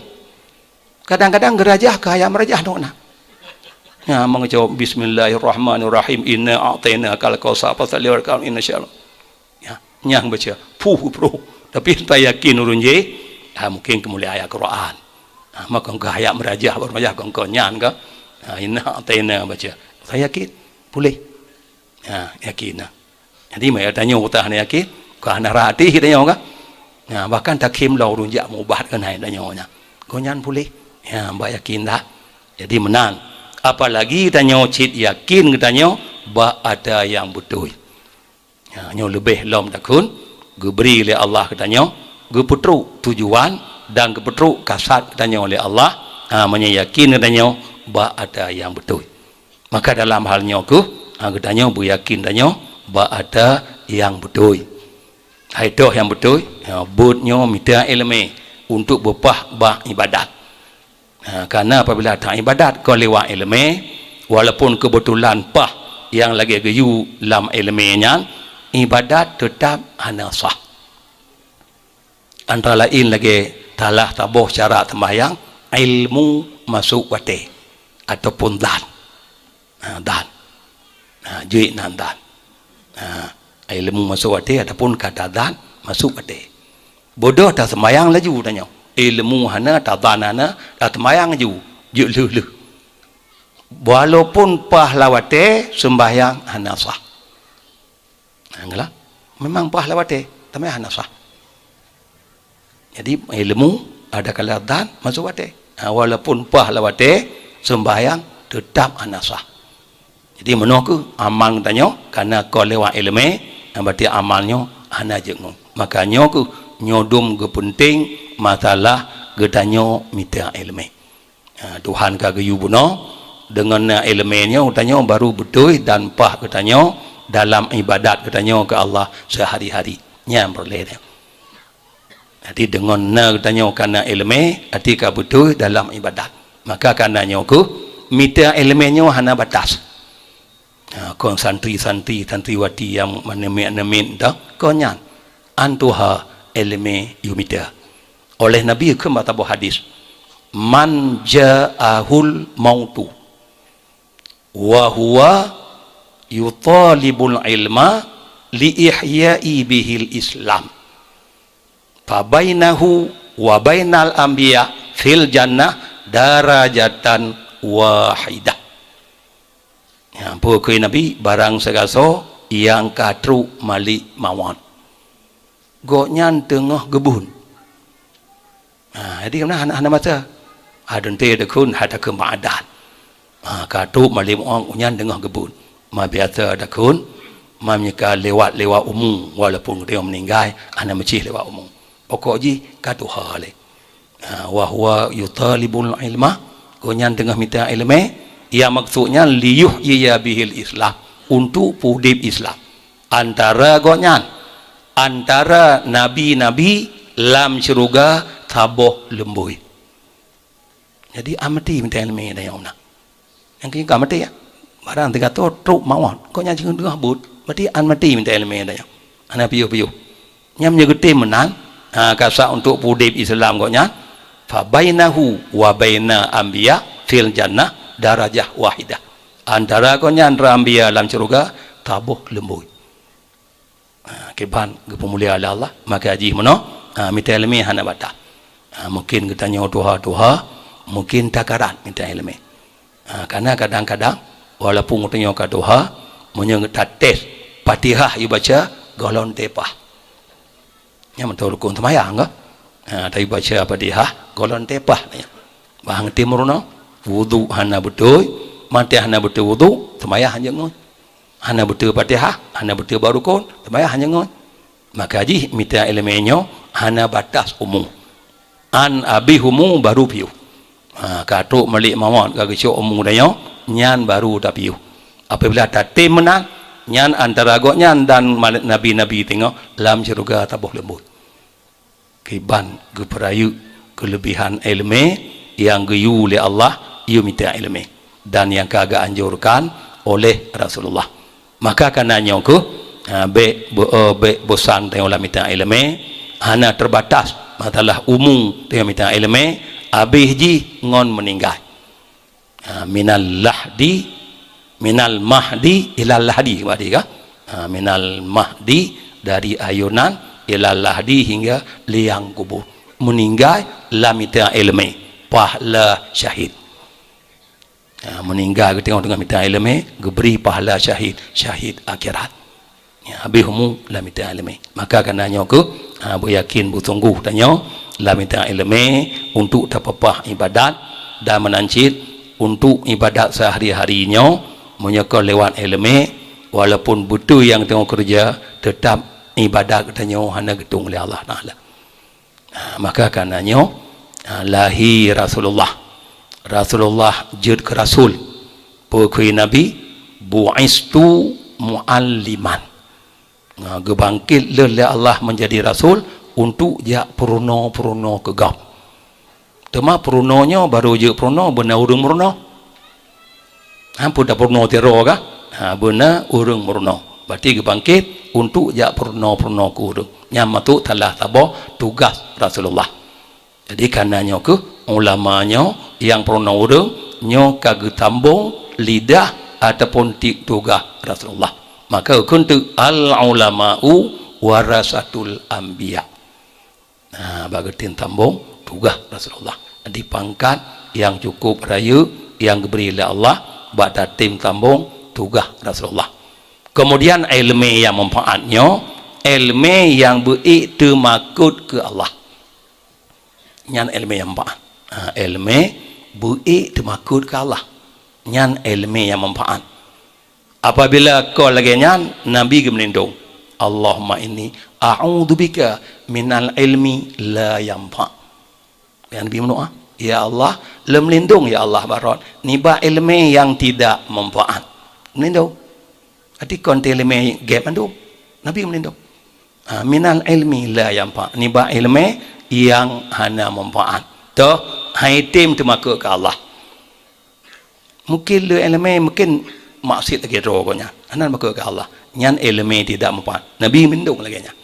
Kadang-kadang geurajah keu ayam rajah dok na. Nya, meucok, "Bismillahirrahmanirrahim. Inna a'tainakal kautsar. Fashalli lirabbika wanhar." Inna syani'aka. Ya, nyang baca, puh, puh. Tapi entah yakin ureuëng jih, ha, mungkin keumuliaan ayat Quran. Ha, maka engkau ayat meurajah, baru meurajah kongkon nyan ka. Ha, inna a'taina baca. Saya yakin, boleh. Ha, yakin nah. Jadi, maya tanyoe utak hana yakin, ka hana rhati tanyoe ka. Nah, bahkan takhém lom ureuëng jak meuubat keunan tanyoe nyan. Kon nyan puléh. Ya, bak yakin dah. Jadi meunan. Apalagi tanyoe cit yakin geutanyoe bak ata nyang beutôi. Ha, nyoe leubeh lom takheun geubri lé Allah geutanyoe, geupeutrok tujuan dan geupeutrok kasad geutanyoe lé Allah. Ha, meunyoe yakin geutanyoe bak ata nyang beutôi. Maka dalam hal nyoe kheueh, ha, geutanyoe beuyakin tanyoe bak ata nyang beutôi. Hai toh nyang beutôi, ha, buet nyoe mita iéleumé untuk beupah bak iébadat. Ha, karena apabila that iébadat kon lewat iéleumé, walaupun keubeutulan pah nyang lagée geuyue lam iéleumé nyan, iébadat teutab hana sah. Antara laén lagée talah saboh syarat seumbahyang, ilmu masôk watée ataupun zan. Ha, zan. Ha, jeuet nan zan. Ha, ilmu masôk watée ataupun ka tazan masôk watée. Bodoh taseumbahyang laju tanyoe. Ilmu hana, tazan hana, taseumbahyang laju. Jeuet lheueh-lheueh. Walaupun pah lam watée, seumbahyang hana sah. Ha, nyoe lah. Memang pah lam watée, tapi hana sah. Jadi, ilmu ada kala zan masôk watée. Ha, walaupun pah lam watée, seumbahyang teutab hana sah. Jadi, meunoe kheueh amal tanyoe, karena kon lewat iéleumé, ha, berarti amal nyoe hana jeuet ngon. Maka nyoe kheueh nyoe dum geupeunteng masalah geutanyoe mita iéleumé. Ha, Tuhan ka geuyue bunoe, deungon na iéleumé nyoe geutanyoe baru beutôi dan pah geutanyoe dalam iébadat geutanyoe keu Allah seuhari-hari. Nyan peureulée nyoe. Jadi deungon na geutanyoe kana iéleumé, até ka beutôi dalam iébadat. Maka kana nyoe kheueh, mita iéleumé nyoe hana batas. Ha, kon santri-santri, santriwati nyang meuneumiet-neumiet dah, kon nyan. An tuha iéleumé yue mita. Oleh Nabi kheun bak saboh hadis, "Man ja'ahul mautu wa huwa yutalibul ilma li ihya'i bihil Islam, fa bainahu wa bainal anbiya fil jannah darajatan wahidah." Ya, peue kheun Nabi, barang sigasoe nyang ka trok malik mawöt, gobnyan teungoh geubeuet. Ha, jadi hana, hana, hana masa. Ha, teuntée takheun, ha, takheun bak adat. Ha, ka trok malik mawöt, nyan teungoh geubeuet. Ma biasa takheun, ma meunyoe ka lewat-lewat umu, walaupun geutanyoe meuninggai, hana meucih lewat umu. Pokok jih ka tuha lé. Ha, wa huwa yutalibul ilma, gobnyan teungoh mita iéleumé, Nyang maksud nyan liyuhyiya bihil Islam, untuk peudeb Islam. Antara gobnyan, antara nabi-nabi lam syeuruga saboh leumbôi. Jadi, an maté mita iéleumé tanyoe na. Nyang keu ka maté, ya. Barang teugato trok mawöt. Gobnyan singoh teungoh buet, berarti an maté mita iéleumé tanyoe. Hana piôh-piôh. Nyan meunyoe geutem meunan, ha, ka sah untuk peudeb Islam gobnyan, fa bainahu wa baina anbiya fil jannah darajah wahidah. Antara gobnyan dan anbiya lam syeuruga saboh leumbôi. Ha, kiban geupeumulia lé Allah, maka jih meunoe, ha, mita iéleumé hana batas. Ha, mungkin geutanyoe tuha-tuha, mungkin takaran mita iéleumé. Ha, karena kadang-kadang, walaupun geutanyoe ka tuha, meunyoe tates Fatihah ibaca, gohlom teupaih. Nyan mantong rukon seumayang ka? Ha, tapi baca Fatihah, gohlom teupaih nyan. Bah ngerti meurunoe, wudhu hana beutôi, maté hana beutôi wudhu, seumayang hana ngon. Hana beutôi Fatihah, hana beutôi bak rukon, seumayang hana ngon. Maka jih mita iéleumé nyoe hana batas umu. An abéh umu baru piôh. Ha, ka trok malik mawöt ka geucok umu tanyoe, nyan baru tapiôh. Apabila tatem meunan, nyan antara gobnyan dan mal-, nabi-nabi singoh lam syeuruga saboh leumbôi. Kiban geupeurayeuk keuleubihan iéleumé nyang geuyue lé Allah, yue mita iéleumé, dan nyang ka geuanjurkan oleh Rasulullah. Maka kana nyoe kheueh, ha, bék beu-, bék bosan tanyoe lam mita iéleumé, hana teubatas masalah umu tanyoe mita iéleumé, abéh jih ngon meuninggai. Ha, minal lahdi, minal mahdi ilal lahdi, berarti ka? Ha, minal mahdi, dari ayunan, ilal lahdi, hingga liang kubur. Meuninggai lam mita iéleumé, pahala syahid. Ha, meuninggai geutanyoe teungoh mita iéleumé, geubri pahala syahid, syahid akhirat. Ya, abéh umu lam mita iéleumé. Maka kana nyoe kheueh, ha, beuyakin beusunggoh tanyoe lam mita iéleumé untuk tapeupaih ibadat dan meunan cit untuk ibadat seuhari-hari nyoe, meunyoe kon lewat iéleumé, walaupun beutôi nyang teungoh keureuja, teutap ibadat geutanyoe hana geutueng lé Allah Taala. Ha, maka kana nyoe, ha, lahé Rasulullah. Rasulullah jeuet keu rasul. Peue kheun Nabi, "Bu'istu mu'alliman." Ha, geubangkét lé, lé Allah menjadi rasul untuk jak peurunoe-peurunoe keu gob. Teuma peurunoe nyoe barô jeuet peurunoe beuna ureuëng meurunoe. Amphon tapeurunoe sidroe kah? Ha, beuna ureuëng meurunoe. Berarti geubangkét untuk jak peurunoe-peurunoe keu ureuëng. Nyan meutuek salah saboh tugaih Rasulullah. Jadi kana nyoe kheueh ulama nyoe nyang peurunoe ureuëng nyoe ka geutambong lidah ataupun tieb tugaih Rasulullah. Maka kheun teuk al-ulama'u warasatul anbiya. Nah, bak geutem tambong tugaih Rasulullah. Di pangkat nyang cukup rayeuk nyang geubri lé Allah bak tatem tambong tugaih Rasulullah. Kemudian iéleumé nyang manfaat nyoe, iéleumé nyang beu-ék teumakot keu Allah. Nyan iéleumé nyang manfaat. Ha, iéleumé beu-ék teumakot keu Allah. Nyan iéleumé nyang manfaat. Apabila kon lagée nyan, Nabi geumeulindong, "Allahumma inni a'udzubika minal ilmi la yanfa." Nyang Nabi meudoá, "Ya Allah, lôn meulindong, ya Allah, barot nibak iéleumé nyang tidak manfaat." Meulindong. Arti kon iéleumé gét mandum. Nabi meulindong. Ha, minal ilmi la yanfa, nibak iéleumé nyang hana manfaat. Toh, hai tem teumakot keu Allah. Mungkin le iéleumé, mungkin maksiat lagée droe gobnyan. Hana teumakot keu Allah. Nyan iéleumé tidak manfaat. Nabi meulindong lagée nyan.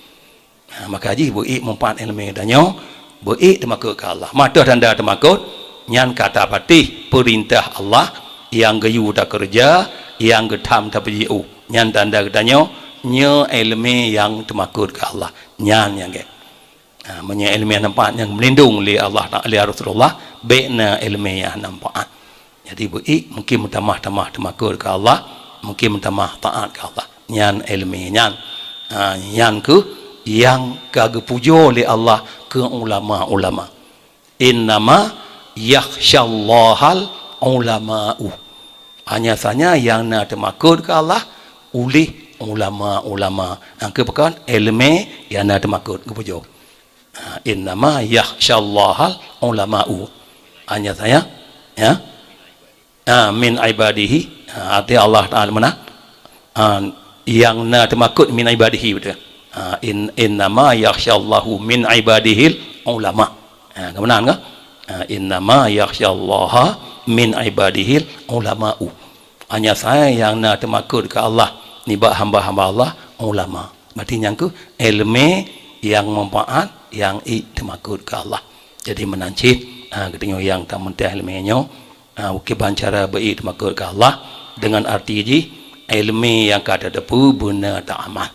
Ha, maka jih beu-ék manfaat iéleumé tanyoe, beu-ék teumakot keu Allah. Mata tanda teumakot, nyan ka tapatéh peurintah Allah nyang geuyue takeureuja, nyang geutham tapeujiôh. Nyan tanda geutanyoe, nyoe iéleumé nyang teumakot keu Allah. Nyan nyang gét. Ha, meunyoe iéleumé nyang manfaat nyang meulindong lé Allah Ta-, lé Rasulullah, bék na iéleumé nyang hana manfaat. Jadi beu-ék mungkin meutamah-tamah teumakot keu Allah, mungkin meutamah taát keu Allah. Nyan iéleumé nyan. Ha, nyan kheueh nyang ka geupujoe lé Allah keu ulama-ulama. "Innama yakhsyallahal ulama'u." Hanya saja nyang na teumakot keu Allah uléh ulama-ulama. Nyang keu pakon iéleumé nyang na teumakot geupujoe. Ha, "Innama yakhsyallahal ulama'u." Hanya saja, ya. Ah, min ibadihi. Ah, arti Allah Taala meunan. Ah, nyang na teumakot min ibadihi, beutôi. Ah, in, innama yakhsyallaha min ibadihil ulama. Ah, ka meunan ka? Ah, innama yakhsyallaha min ibadihil ulama'u. Hanya saja nyang na teumakot keu Allah nibak hamba-hamba Allah, ulama. Berarti nyang keuh ileumèe nyang manfaat, nyang ék teumakot keu Allah. Jadi meunan cit, ah, geutanyoe nyang tameuntah ileumèe nyoe, ah, kiban cara beu ék teumakot keu Allah deungon arti jih, ileumèe nyang ka tateupeue beuna taamal.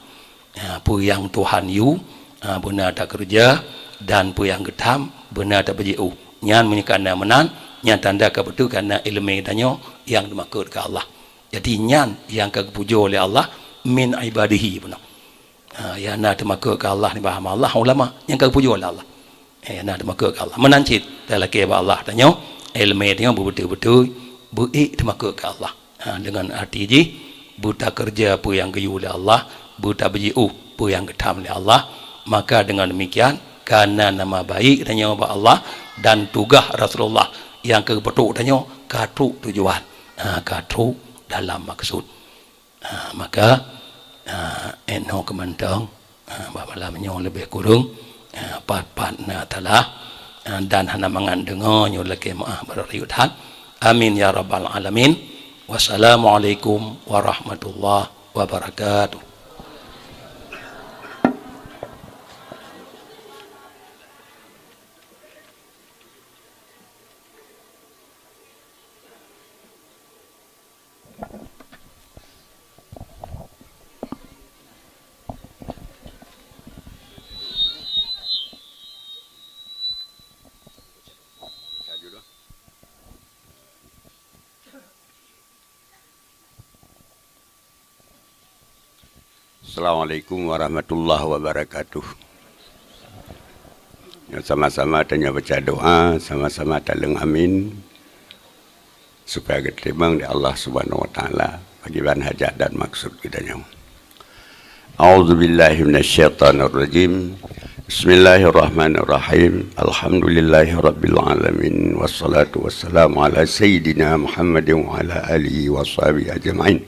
Ah, peue nyang Tuhan yue, ah, beuna takeureuja, dan peue nyang geutham beuna tabeujiôh. Nyan meunyoe ka na meunan, nyan tanda ka beutôi ka na ileumèe tanyoe nyang teumakot keu Allah. Jadi nyan nyang ka geupujoe lé Allah min ibadihi bunoe. Ha, nyang na teumakot keu Allah nibak hamba Allah, ulama nyang ka geupujoe lé Allah. Eh, nyang na teumakot keu Allah. Meunan cit talakèe bak Allah tanyoe, ileumèe tanyoe beubeutôi-beutôi beu ék teumakot keu Allah. Ha, deungon arti jih beutakeureuja peue nyang geuyue lé Allah, beutabeujiôh peue nyang geutham lé Allah. Maka deungon demikian ka na nama baik tanyoe bak Allah dan tugaih Rasulullah nyang ka geupeutrok tanyoe ka trok tujuan. Ha, ka trok dalam maksud. Ha, maka, ha, 'oh noe keuh mantong, ha, bak malam nyoe leubeh kureueng, ha, pat-pat na salah, ha, dan hana mangat deungoe nyoe lakèe meu'ah bak rayeuk that. Amin ya rabbal alamin. Wassalamualaikum warahmatullahi wabarakatuh. Assalamualaikum warahmatullahi wabarakatuh. Nyoe sama-sama tanyoe baca doa, sama-sama taleueng amin, supaya geuteurimong di Allah Subhanahu wa Taala pakriban hajat dan maksud geutanyoe. A'udzubillahi minasyaitonirrajim. Bismillahirrahmanirrahim. Alhamdulillahirabbil alamin. Wassalatu wassalamu ala sayyidina Muhammadin wa ala alihi wa sahbihi ajma'in.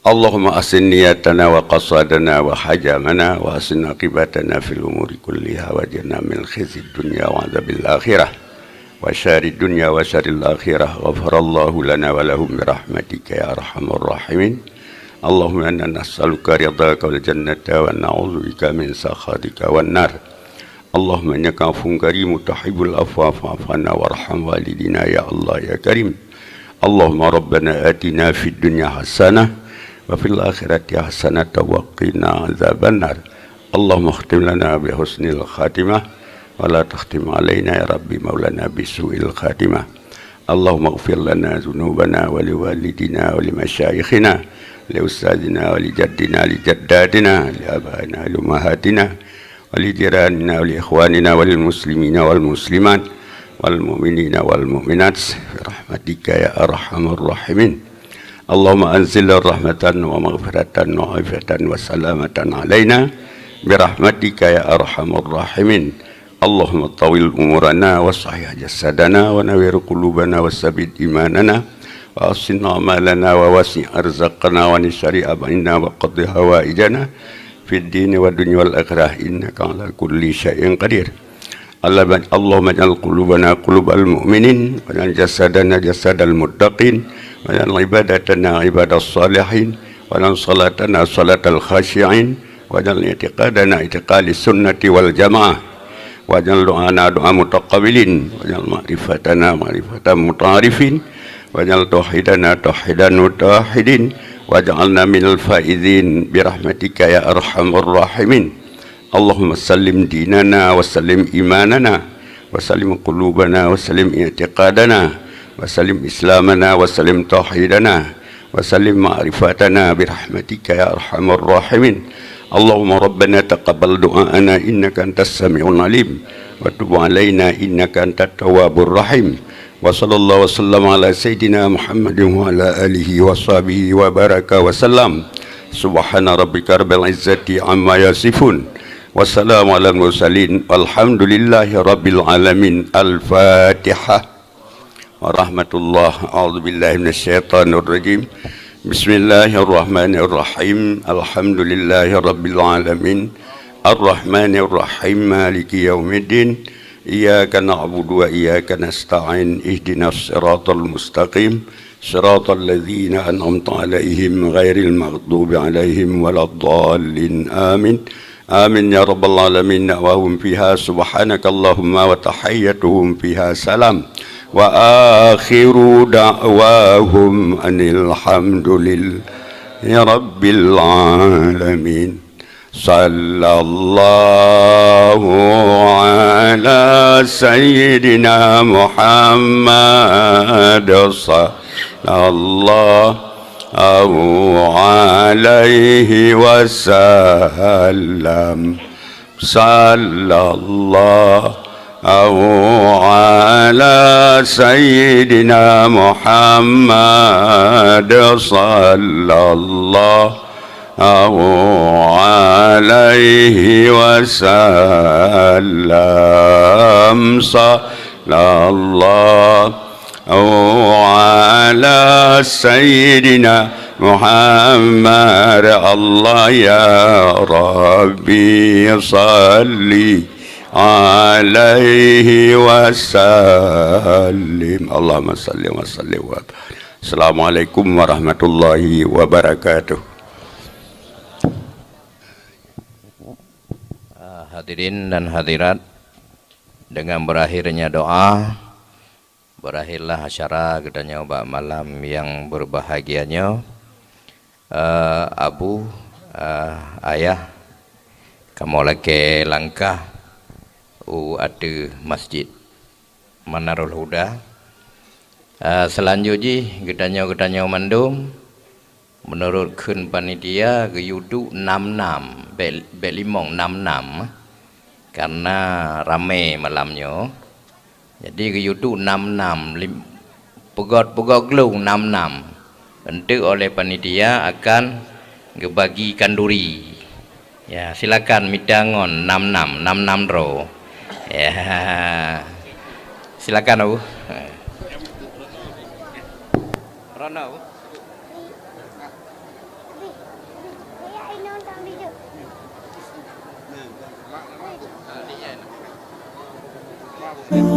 Allahumma ahsin niyatana wa qasadana wa hajamana wa ahsin aqibatana fil umuri kulliha wa ajirna min khizyid dunya wa adzabil akhirah wa syarrid dunya wa syarril akhirah. Ghafarallahu lana wa lahum bi rahmatika ya arhamar rahimin. Allahumma inna nas'aluka ridhaka wal jannata wa na'udzubika min sakhatika wan nar. Allahumma innaka afuwun karimun tuhibbul afwa fa'fu 'anna warham walidina ya Allah ya Karim. Allahumma rabbana atina fid dunya hasanah wa fil akhirati hasanatan wa qina adzabannar. Allahumma khtim lana bi husnil khatimah wa la takhtim alaina ya Rabbi maulana bi su'il khatimah. Allahumma ighfir lana dzunubana wa liwalidina wa limasyaikhina, liustadzina wa lijaddina, lijaddatina, liabaina, liummahatina, wa lijiranina, wa liikhwanina, wa lilmuslimina wal muslimat, wal mu'minina wal mu'minat, birahmatika ya arhamar rahimin. Allahumma anzil rahmatan wa maghfiratan wa afiyatan wa salamatan alaina, birahmatika ya arhamar rahimin. Allahumma tawil umurana wa sahih jasadana wa nawwir qulubana wa sabbit imanana wa ahsin amalana wa wasi' arzaqana wa nisari abaina wa qadhi hawaijana fid dini wa dunya wal akhirah innaka ala kulli syai'in qadir. Allahumma, Allahumma ij'al qulubana qulubal mu'minin wa ij'al jasadana jasadal muttaqin wa ij'al ibadatana ibadas salihin wa ij'al salatana salatal khasyi'in. Waj'al i'tiqadana i'tiqadi sunnati wal jamaah. Waj'al du'ana du'a mutaqabilin. Waj'al ma'rifatana ma'rifatan muta'arifin. Waj'al tauhidana tauhidan mutawahhidin. Waj'alna minal faizin birahmatika ya arhamar rahimin. Allahumma sallim dinana wa sallim imanana wa sallim qulubana wa sallim i'tiqadana wa sallim islamana wa sallim tauhidana wa sallim ma'rifatana birahmatika ya arhamar rahimin. Allahumma rabbana taqabbal du'aana innaka antas sami'ul alim wa tub alaina innaka antat tawwabur rahim. Wa sallallahu wa sallam ala sayyidina Muhammadin wa ala alihi wa sahbihi wa baraka wa sallam. Subhana rabbika rabbil izzati amma yasifun. Wa salamun alal mursalin. Walhamdulillahi rabbil alamin. Al-Fatihah. ورحمة الله. أعوذ بالله من الشيطان الرجيم. بسم الله الرحمن الرحيم. الحمد لله رب العالمين. الرحمن الرحيم. مالك يوم الدين. إياك نعبد وإياك نستعين. اهدنا الصراط المستقيم. صراط الذين أنعمت عليهم غير المغضوب عليهم ولا الضالين. آمين. آمين يا رب العالمين. دعواهم فيها سبحانك اللهم وتحيتهم فيها سلام. وآخر دعواهم أن الحمد لله رب العالمين. صلى الله على سيدنا محمد. صلى الله عليه وسلم. صلى الله على سيدنا محمد. صلى الله عليه وسلم. صلى الله على سيدنا محمد. الله يا ربي صل عليه وسلم. اللهم صل وسلم وبارك. السلام عليكم ورحمة الله وبركاته. Ah, hadirin dan hadirat, dengan berakhirnya doa, berakhirlah acara geutanyoe bak malam nyang berbahagia nyoe. Eh, Abu, eh, Ayah, kamoe lakée langkah u ateueh Masjid Manarul Huda. Eh, seulanjut jih geutanyoe, geutanyoe mandum, meunurot kheun panitia, geuyue duek nam nam, bék, bék limong, nam nam, karena ramé malam nyoe. Jadi geuyue duek nam nam, lim-, peugöt-peugöt glöng nam nam. Eunteuk oleh panitia akan geubagi kanduri. Ya, silakan mita ngon nam nam, nam nam droe. Ya. Silakan, Abu. Rono, Abu.